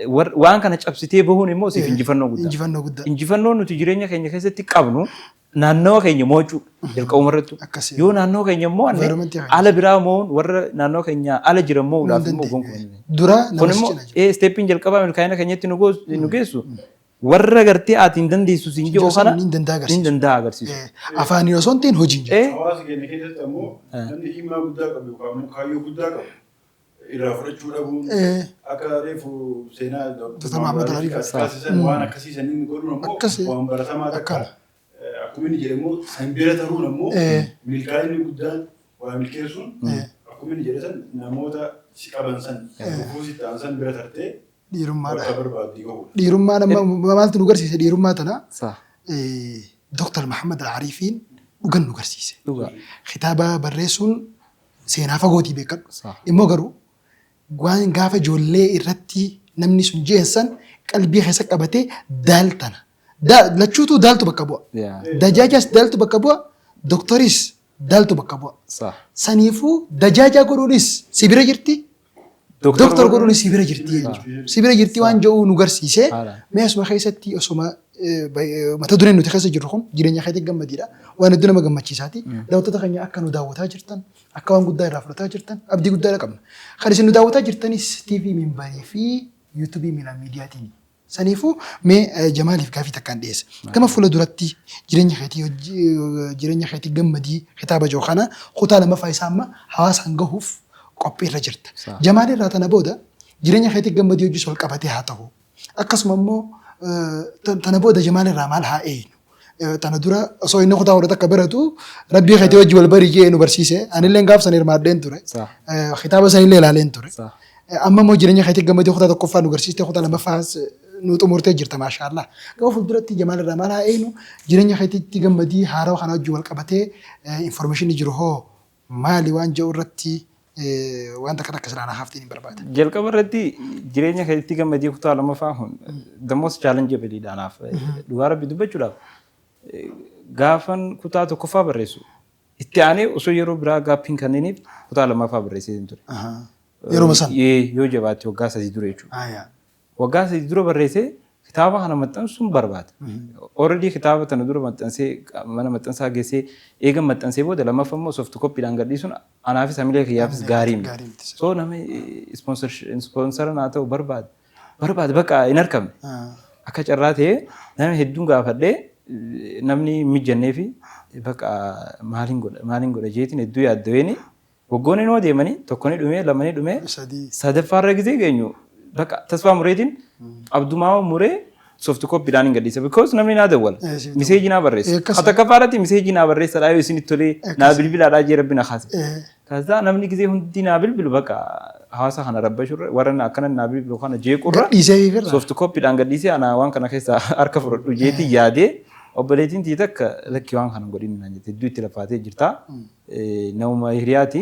S1: Waan kana cabsitee bahuun immoo siif injifannoo guddaa.
S2: Injifannoo guddaa.
S1: Injifannoon nuti jireenya keenya keessatti qabnu naannawa keenya mo'achuu jalqabuma irrattu.
S2: Akkasii.
S1: Yoo naannoo keenya mo'anne,
S2: Environment keenya.
S1: Ala biraa mo'uun, warra naannoo keenya ala jiran mo'uudhaaf immoo gonkumaa hin dandeenyu.
S2: Dura
S1: Kun
S2: nama si
S1: immoo
S2: cina jiru.
S1: Steppiin jalqabaa milkaa'ina keenyatti nu geessu warra gartee ati hin dandeessu siin jedhu kana
S2: Hin danda'a agarsiisu.
S1: Hin danda'a agarsiisu.
S2: Afaanii osoo hin ta'in hojiin jiru.
S3: Hawaasa keenya keessatti ammoo namni himaa guddaa qabu yookaan immoo kaayyoo guddaa qabu irraa fudhachuu dhabuun, akka reefu seenaa
S2: Dr. Muhammad Al-Ariif
S3: taasisan, waan akkasii saniin godhuun ammoo waan baratamaa takka. Akkuma inni jedhe immoo san bira taruun ammoo milkaa'inni guddaan waa milkeessuun, akkuma inni jedhe san, namoota si qaban san, gufuu si ta'an san bira tartee
S2: Dhiirummaadha.
S3: bakka barbaaddu gahuudha.
S2: Dhiirummaa nama maaltu nu garsiise dhiirummaa tana?
S1: Sa.
S2: Dr. Muhammad Al-Ariifiin dhugan nu garsiise.
S1: Dhugaa.
S2: Kitaaba barreessuun seenaa fagootii beekadhu.
S1: Sa.
S2: Immoo garuu waan gaafa ijoollee irratti namni sun jeensan qalbii keessa qabatee daal tana. Lachuutuu daaltu bakka bu'a. Dajaajaas daaltu bakka bu'a. Doktoris daaltu bakka bu'a.
S1: Sa.
S2: Saniifuu dajaajaa godhuunis si bira jirti. Doktor godhuunis si bira jirti jechuudha. Si bira jirti waan jedhu nu garsiise.
S1: Haalaan.
S2: Mee asuma keessatti osuma mata dureen nuti keessa jirru kun jireenya keetti gammadiidha. Waan hedduu nama gammachiisaati. Daawwattoota keenya, akka nu daawwataa jirtan, akka waan guddaa irraa fudhataa jirtan abdii guddaa qabna. Kan isin nu daawwataa jirtanis TV Mimbarii fi YouTube Miilaan Miidiyaatiin. Saniifuu mee Jamaaliif gaafii takkaan dhiyeessa. Gama fuula duratti jireenya keetii jireenya keetii gammadii kitaaba jiru kana kutaa lammaffaa isaa amma hawaasaan gahuuf qophiirra jirta. Jamaal irraa tana booda jireenya keetii gammadii hojii wal qabatee haa ta'u. Akkasuma immoo tana booda Jamaal irraa maal haa eeynu? Tana dura osoo inni kutaa 11 baratu rabbii keetii wajji wal barii jee nu barsiise. Anillee gaaf san hirmaadheen ture. Kitaaba sanillee ilaaleen ture. Amma immoo jireenya keetii gammadii kutaa tokkoffaa nu garsiiste, kutaa lammaffaas nu xumurtee jirta, maashaallah. Gama fuulduratti Jamaal irraa maal haa eeynu? Jireenya keetiitti gammadii haarawa kana wajjin wal qabatee information jiru hoo maali waan jedhu irratti waan takka takka silaa naa haaftiin hin barbaada.
S1: Jalqaba irratti jireenya keetti gammadii kutaa lammaffaa kun the most challengeable dha anaaf. Dhugaa Rabbi dubbachuudhaaf, gaafan kutaa tokkoffaa barreessu itti aanee osoo yeroo biraa gaaffiin kenneeniif kutaa lammaffaa barreessee ture.
S2: Yeroo san.
S1: Yoo jabaatte waggaa 3 dura jechuudha. Waggaa 3 dura barreessee kitaaba kana maxxansuun barbaada. Already kitaaba tana dura maxxansee mana maxxansaa geessee eega maxxansee booda lammaffaa immoo soft copyidhaan gadhiisuun anaafis hamilee kiyyaafis gaarii miti. So namni sponsora naa ta'u barbaada. Barbaada, bakka hin argamne. Akka carraa ta'ee nama hedduun gaafadhee namni mijjannee fi bakka maaliin godha maaliin godha jeetiin hedduu yaaddoweeni. Waggoonni noo deemanii tokko ni dhumee, lama ni dhumee, sadaffaarra gisee geenyu bakka tasfaa mureetiin abdumaa muree soft copyidhaan hin gadhiisa, because namni naa dawwala. Message naa barreessa. Takaffaarratti message naa barreessadhaa, yoo isinitti tolee naa bilbilaadhaa jee Rabbi na kaase. Kazaa namni gisee hundi naa bilbilu, bakka hawaasa kana rabbashurra, warra akkana naa bilbilu kana jeequrra soft copyidhaan gadhiisee ana waan kana keessa harka fudhadhu jeetii yaadee, obboleettiin tii takka lakki, waan kana godhin naan jette, hedduu itti lafaatee jirta. Namuma hiriyaati,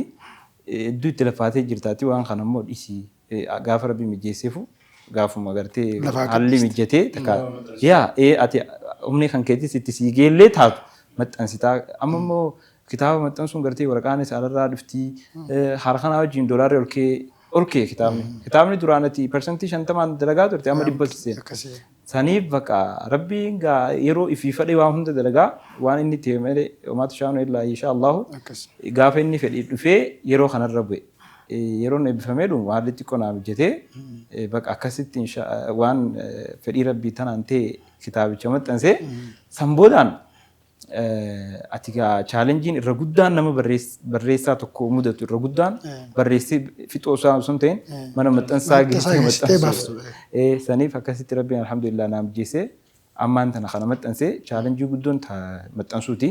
S1: hedduu itti lafaatee jirtaati, waan kana immoo dhisii, gaafa Rabbi mijeesseefu, gaafuma gartee haalli mijjatee takka yaa ati humni kan keetis itti sii geellee taatu maxxansitaa. Amma immoo kitaaba maxxansuun gartee waraqaan isaa alarraa dhuftii, haala kanaa wajjin doolaarri ol ka'ee ol ka'e. Kitaabni duraan ati 50% dalagaa turte amma 100 seena. Saniif bakka Rabbiin gaa yeroo ifii fedhe waan hunda dalagaa, waan inni itti malee homaatu shaanu illaa insha Allahu gaafa inni fedhi dhufee yeroo kanarra bu'e. Yeroon eebbifamee dhumu haalli xiqqoo naa mijatee bakka akkasitti waan fedhii Rabbii tanaan ta'e kitaabicha maxxansee, san boodaan ati gaa challengiin irra guddaan nama barreessaa tokko mudatu irra guddaan barreessee fixoo isaa osoo hin ta'in mana maxxansaa geessee maxxansu. Saniif akkasitti Rabbiin alhamdulillah naa mijeessee ammaan tana kana maxxansee, challenge guddoon maxxansuuti.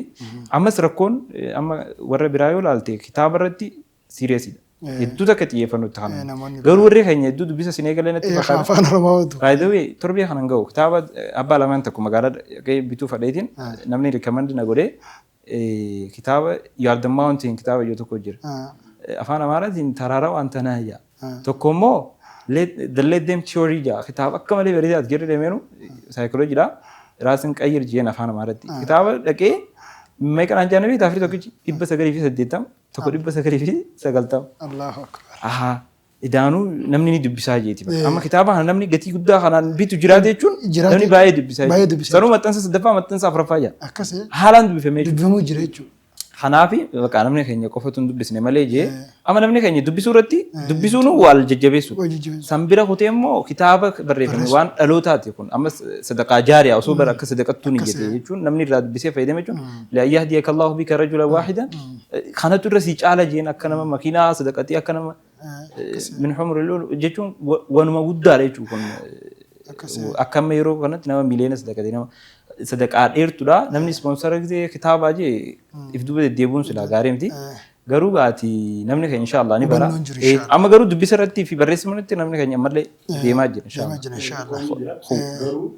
S1: Ammas rakkoon amma warra biraa yoo ilaalte kitaaba irratti seriousidha. Hedduu takka xiyyeeffannoo itti kana. Garuu warri keenya hedduu dubbisa sin eegalee natti
S2: fakkaata. Afaan Oromoo.
S1: By the way, torbee kanan gahu kitaaba abbaa lamaan tokko magaalaa dhaqee bituu fadheetiin namni recommend na godhee kitaaba You Are the Mountain kitaaba ijoo tokko jira. Afaan Amaaraatiin Taraara waan tanaa ijaa. Tokko immoo The Let Them Theory jaa, kitaaba akka malee bareedaati jedhu deemeenu saayikolojiidha. Raasin qayyir jeen afaan Amaaraatti. Kitaaba dhaqee meeqa naan jaanne beektaa? Afurii tokkichi 980, tokko 990.
S2: Allahu akbar.
S1: Ahaa. Idaanuu namni ni dubbisaa jeeti. Amma kitaaba kana namni gatii guddaa kanaan bitu jiraate jechuun namni baay'ee dubbisaa
S2: jechuudha.
S1: Sanuu maxxansa sadaffaa, maxxansa afuraffaa jira.
S2: Akkas
S1: Haalaan dubbifamee
S2: jechuudha. Dubbifamuu jira jechuudha.
S1: Kanaaf bakka namni keenya qofatu hin dubbisne malee jee, amma namni keenya dubbisuu irratti dubbisuun wal jajjabeessu. San bira kutee immoo kitaaba barreeffame waan dhalootaati kun amma sadaqaa jaariyaa osoo bara akka sadaqattuu ni jette jechuun, namni irraa dubbisee fayyadame jechuun لأن يهديك الله بك رجلا واحدا kanatu irra si caala jeen, akka nama makiinaa sadaqatii, akka nama من حمر اللؤلؤ jechuun wanuma guddaadha jechuun kun. Akka amma yeroo kanatti nama miliyoona sadaqatee, nama sadaqaa dheertuudha. Namni sponsor gisee kitaabaa jee if duuba deddeebi'uun silaa gaarii miti. Garuu gaati namni keenya inshaallah ni bara. Amma garuu dubbisa irratti fi barreessama irratti namni keenya ammallee deemaa jira
S2: inshaallah.
S3: Garuu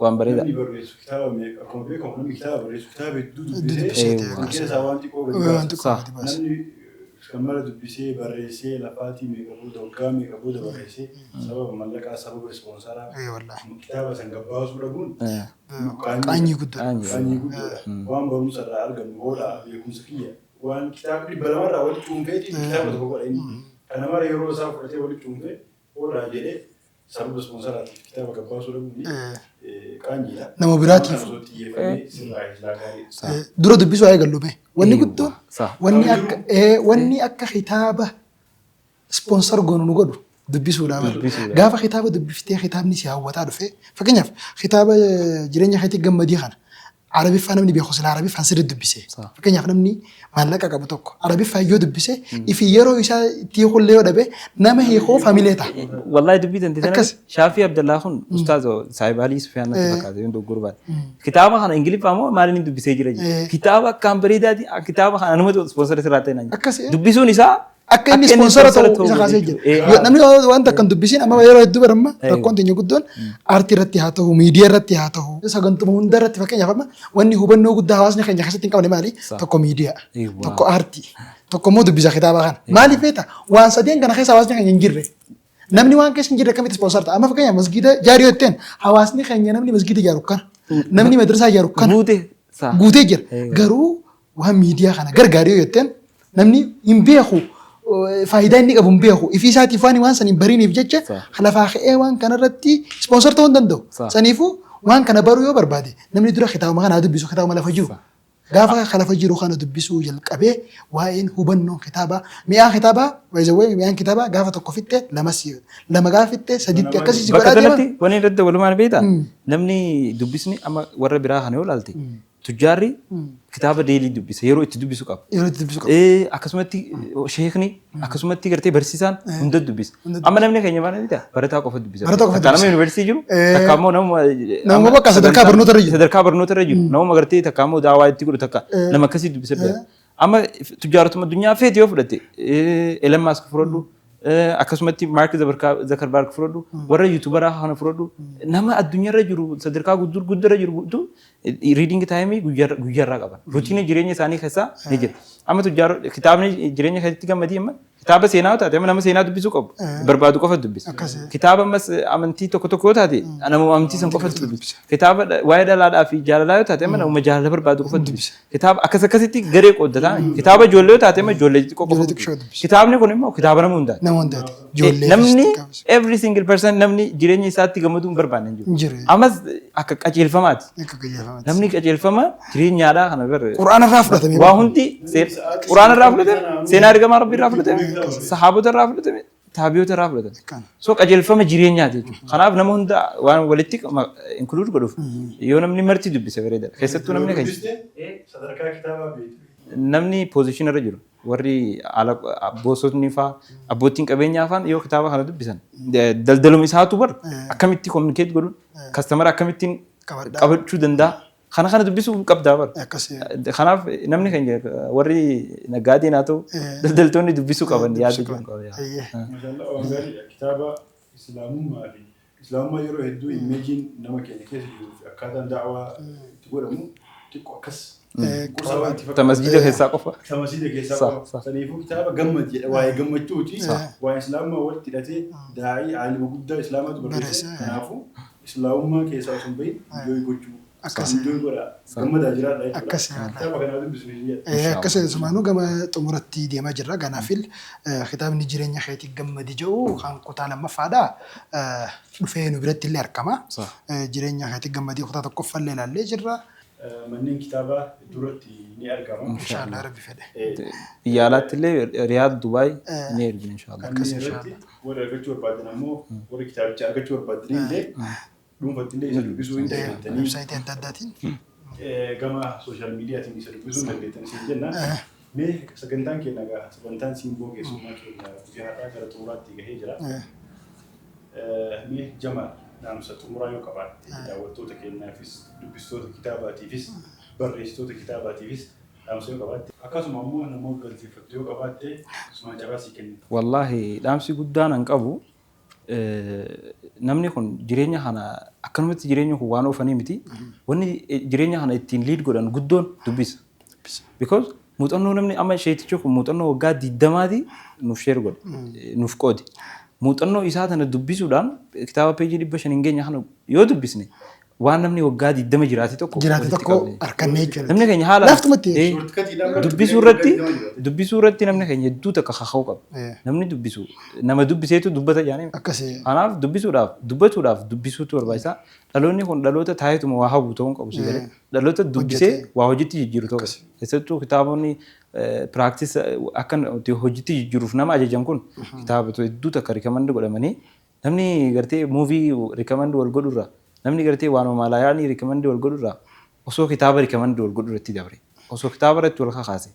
S1: waan bareeda.
S3: Namni barreessu kitaaba meeqa, akkuma beekamu namni kitaaba barreessu kitaaba hedduu dubbisee keessaa waan xiqqoo gadi baasa. Namni kan mara dubbisee barreessee lafaatii meeqa booda, waggaa meeqa booda barreessee, sababa mallaqaa, sababa sponsoraa kitaaba san gabbaasuu dhabuun
S2: qaanyii guddaa.
S3: Qaanyii guddaadha. Waan barumsa irraa argannu hoodhaa beekumsa kiyya waan kitaaba 200rraa walitti cuunfeeti kitaaba tokko godha inni. Kana mara yeroo isaa fudhatee walitti cuunfee hoodhaa jedhee sababa sponsoraatiif kitaaba gabbaasuu dhabuun qaanyiidha.
S2: Nama biraatiif.
S3: Osoo xiyyeeffamee sirraa silaa gaarii.
S2: Dura dubbisuu haa eegallu mee. Wanni guddoon wanni akka kitaaba sponsor goonu nu godhu dubbisuudha. Gaafa kitaaba dubbiftee kitaabni si hawwataa dhufe, fakkeenyaaf kitaaba Jireenya Keetii Gammadii kana Arabiffaa namni beeku sila Arabiffaan sirriitti dubbise. Fakkeenyaaf namni maallaqa qabu tokko Arabiffaa yoo dubbise, ifi yeroo isaa itti hiikullee yoo dhabe, nama hiikuuf hamilee ta'a.
S1: Wallahi dubbii tante tana Shaafii Abdallaa kun ustaaza Saayib Alii Sufiyaan natti fakkaate yoo dogoggoruu baate. Kitaaba kana Ingiliffaa moo maaliin dubbisee jira jedhe. Kitaaba akkaan bareedaati, kitaaba kana anumatu sponsor sirraa ta'e naan jedhe. Dubbisuun isaa
S2: akka inni sponsor ta'u isa kaasee jira. Namni wanta akkan dubbisiin amma yeroo hedduu baramma rakkoon teenya guddoon aartii irratti haa ta'u, miidiyaa irratti haa ta'u, sagantuma hunda irratti, fakkeenyaaf amma wanni hubannoo guddaa hawaasni keenya keessatti hin qabne maali? Tokko miidiyaa, tokko aartii, tokko immoo dubbisa kitaaba kana. Maaliif beekta? Waan sadeen kana keessa hawaasni keenya hin jirre. Namni waan keessa hin jirre akkamitti sponsor ta'a? Amma fakkeenyaaf masgiida ijaarii yoo jetteen, hawaasni keenya namni masgiida ijaaru kana, namni madrasaa ijaaru kana guutee jira. Garuu waan miidiyaa kana gargaaru yoo jetteen, namni hin beeku, faayidaa inni qabu hin beeku, ifii isaatiif waan waan san hin bariniif jecha lafaa ka'ee waan kanarratti sponsor ta'uu hin danda'u. Saniifuu waan kana baruu yoo barbaade namni dura kitaabuma kana dubbisu, kitaabuma lafa jiru. Gaafa lafa jiru kana dubbisuu jalqabee waa'een hubannoon kitaabaa, mi'aan kitaabaa, waayizawwee mi'aan kitaabaa gaafa tokko fixxe lamas, lama gaafa fixxe saditti akkasii si
S1: Bakka
S2: godhaa deema.
S1: kanatti wanni irratti walumaan beektaa, namni dubbisni amma warra biraa kana yoo ilaalte, tujjaarri kitaaba daily dubbisa, yeroo itti dubbisu qaba.
S2: Yeroo itti dubbisu qaba.
S1: Akkasumatti sheekni, akkasumatti gartee barsiisaan hunda dubbisa. Amma namni keenya maal beektaa, barataa qofa dubbisa.
S2: Barataa qofa
S1: Takka nama
S2: dubbisa.
S1: yuunivarsiitii jiru, takka immoo nama
S2: Nama bakka sadarkaa barnoota irra jiru.
S1: Sadarkaa barnoota irra jiru. Nama gartee takka immoo daawaa itti godhu, takka nama akkasii dubbisa. Amma tujjaarotuma addunyaa feete yoo fudhatte, Elon Musk fudhadhu, akkasumatti Mark Zuckerberg fudhadhu, warra YouTuberaa kana fudhadhu, nama addunyaarra jiru sadarkaa guddaa jiru guutuu reading time guyyaarraa qaban. Routine jireenya isaanii keessaa ni jira. Amma tujjaaroo kitaabni Jireenya Keessatti Gammadii amma kitaaba seenaa yoo taate, amma nama seenaa dubbisuu qabu barbaadu qofa dubbisa. Kitaaba ammas amantii tokko tokko yoo taate, nama amantii san qofa dubbisa. Kitaaba waa'ee dhalaadhaa fi jaalalaa yoo taate, amma nama jaalala barbaadu qofa dubbisa. Kitaaba akkas akkasitti garee qooddataa. Kitaaba ijoollee yoo taate, amma ijoollee xixiqqoo qofa dubbisa. Kitaabni kun immoo kitaaba nama hundaati.
S2: Nama hundaati. Ijoollee.
S1: Namni every single person, namni jireenya isaatti gammaduu hin barbaanne hin
S2: Hin
S1: jiru.
S2: jiru.
S1: Ammas akka qajeelfamaati.
S2: Akka qajeelfamaatti.
S1: Namni qajeelfama jireenyaadhaa kana bara.
S2: Qur'aana irraa fudhatame.
S1: Waa hundi Quraana irraa fudhatame, seenaa ergamaa Rabbii irraa fudhatame, sahaabota irraa fudhatame, taabiyoota irraa fudhatame. So qajeelfama jireenyaati jechuudha. Kanaaf nama hunda waan walitti include godhuuf yoo namni marti dubbise bareedaadha. Keessattuu namni keenya.
S3: Sadarkaa kitaabaa beektu.
S1: Namni position irra jiru, warri abboosotni faa, abbootiin qabeenyaa faan yoo kitaaba kana dubbisan, daldaluma isaatu bar akkamitti communicate godhuun customer akkamittiin qabachuu danda'a. Kana kana dubbisuu qabdaa bar. Kanaaf namni keenya warri naggaadeen haa ta'u daldaltoonni dubbisuu qaban yaada jiru qaba.
S3: Mashallah, waan gaarii. Kitaaba islaamummaa fi islaamummaa yeroo hedduu imageiin nama keenya keessa jiruu fi akkaataan da'waa itti godhamu xiqqoo akkas gosa waan itti
S1: Ta masjiida keessaa qofa.
S3: Ta masjiida keessaa qofa. Saniifuu kitaaba gammad jedha, waa'ee gammachuuti. Waa'ee islaamummaa walitti hidhatee daa'ii aalima guddaa islaamaatu barreesse. Kanaafuu islaamummaa keessaa osoo hin bahin enjoy gochuu.
S2: Akkasi.
S3: Enjoy godhaa. Gammadaa jiraadhaa jechuudha.
S2: Akkasi.
S3: Kitaaba kanaa dubbisuu hin jedha.
S2: Akkasi, sumaanuu gama xumuratti deemaa jirra. Kanaafil kitaabni "Jireenya Keetii Gammadi" jedhu kan kutaa lammaffaadha. Dhufee nu biratti illee argama. "Jireenya Keetii Gammadii" kutaa tokkoffallee ilaallee jirra.
S3: Manneen kitaabaa duratti ni argama.
S2: Inshaallah, Rabbi fedhe.
S1: Biyya alaatti illee Riyaad, Dubaay ni ergina inshaallah.
S3: Kanneen irratti warri argachuu barbaadan ammoo, warri kitaabicha argachuu barbaadan illee, dhuunfatti illee isa dubbisuu hin dandeettanii.
S2: Websaayitii adda addaatiin.
S3: Gama social mediaatiin isa dubbisuu hin dandeettan isin jenna. Mee sagantaan keenya egaa, sagantaan Simboo keessummaa keenya guyyaa har'aa gara xumuraatti gahee jira. Mee Jamaal, dhaamsa xumuraa yoo qabaatte, daawwattoota keenyaafis, dubbistoota kitaabaatiifis, barreessitoota kitaabaatiifis dhaamsa yoo qabaatte, akkasuma ammoo namoota galateeffattu yoo qabaatte, asumaan carraa sii kenna.
S1: Wallaahi, dhaamsi guddaan an qabu, namni kun jireenya kana akkanumatti, jireenya kun waan oofanii miti. Wanni jireenya kana ittiin lead godhan guddoon dubbisa. Because muuxannoo namni amma sheetichi kun muuxannoo waggaa 20ti nuuf share godhe, nuuf qoode. Muuxannoo isaa tana dubbisuudhaan, kitaaba peejii 500 hin geenye kana yoo dubbisne, waan namni waggaa 20 jiraate tokko
S2: Jiraate
S1: walitti
S2: tokko
S1: qabne.
S2: harkannee jechuudha.
S1: Namni keenya haala
S2: Laaftumatti.
S1: Dubbisuu irratti namni keenya hedduu takka kaka'uu qaba. Namni dubbisu nama dubbiseetu dubbata jedhanii.
S2: Akkasi.
S1: Kanaaf dubbisuudhaaf, dubbatuudhaaf dubbisuutu barbaachisaa. Dhaloonni kun dhaloota taa'eetuma waa hawwu ta'uu hin qabu si galee. Dhaloota dubbisee waa hojiitti jijjiiru ta'uu qaba. Keessattuu kitaabonni practice akka hojiitti jijjiiruuf nama ajajan kun kitaabota hedduu takka recommend godhamanii, namni gartee movie recommend wal godhurra, namni gartee waanuma maalayaanii recommend wal godhurra, osoo kitaaba recommend wal godhu irratti dabre, osoo kitaaba irratti wal kakaase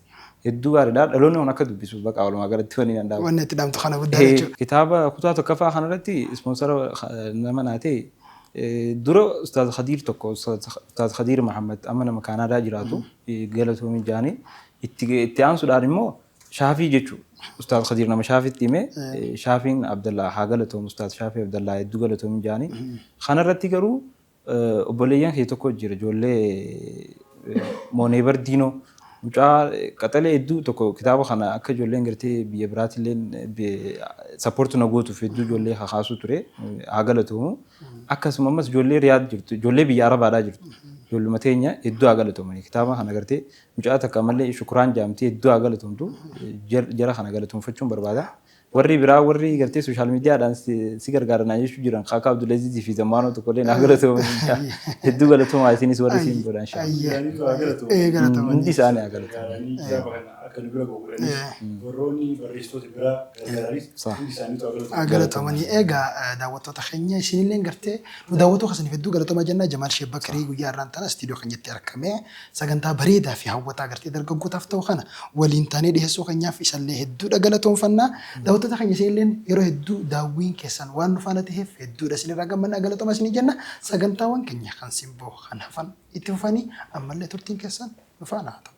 S1: hedduu gaariidha. Dhaloonni kun akka dubbisuuf baqa walumaa galatti wanni danda'amu.
S2: Wanni itti dhaamtu kana guddaa jechuudha.
S1: Kitaaba kutaa tokkoffaa kanarratti sponsor nama naa ta'e dura Ustaaz Khadiir tokko, Ustaaz Khadiir Mahammad, amma nama Kaanaadaa jiraatu, galatoomii jaanii. Itti aansuudhaan immoo Shaafii jechuudha. Ustaaz Khadiir nama Shaafiitti hime, Shaafiin Abdallaa haa galatoomu, Ustaaz Shaafii Abdallaa hedduu galatoomii jaanii. Kanarratti garuu obboleeyyan kee tokko jira, ijoollee Mooneebar Diinoo, mucaa qaxalee hedduu tokko, kitaaba kana akka ijoolleen gartee biyya biraatillee support na gootuuf hedduu ijoollee kakaasuu ture, haa galatoomu. Akkasuma ammas ijoollee Riyaad jirtu, ijoollee biyya Arabaadhaa jirtu, ijoolluma teenya hedduu haa galatoomani. Kitaaba kana gartee mucaa takka malee Shukuraan jaamtee hedduu haa galatoomtu, jara kana galatoomfachuun barbaada. Warri biraa, warri gartee social mediaadhaan si gargaaran jechuu jiran, Kaaka Abdulaziz fi Zammaanoo tokkollee naa galatooman, hedduu galatoomaa isinis warri siin godhan. Hundi isaanii haa galatooman.
S3: Kitaaba kana akka nu bira godhanis, warroonni barreessitoota biraa gargaaranis, hundi isaaniitu haa
S2: galatoomanii. Galatoomanii. Egaa daawwattoota keenya, isinillee gartee nu daawwattuu keessaniif hedduu galatoomaa jenna. Jamaal Sheek Bakrii guyyaa har'aan tana istiidiyoo keenyatti argamee sagantaa bareedaa fi hawwataa gartee dargaggootaaf ta'u kana waliin taanee dhiyeessuu keenyaaf isallee hedduudha galatoomfannaa. Daawwattoota keenya, isinillee yeroo hedduu daawwiin keessan waan nu faana ta'eef hedduudha isinirraa gammannaa, galatoomaa isinii jenna. Sagantaawwan keenya kan Simboo kan hafan itti fufanii ammallee turtiin keessan nu faana haa ta'u.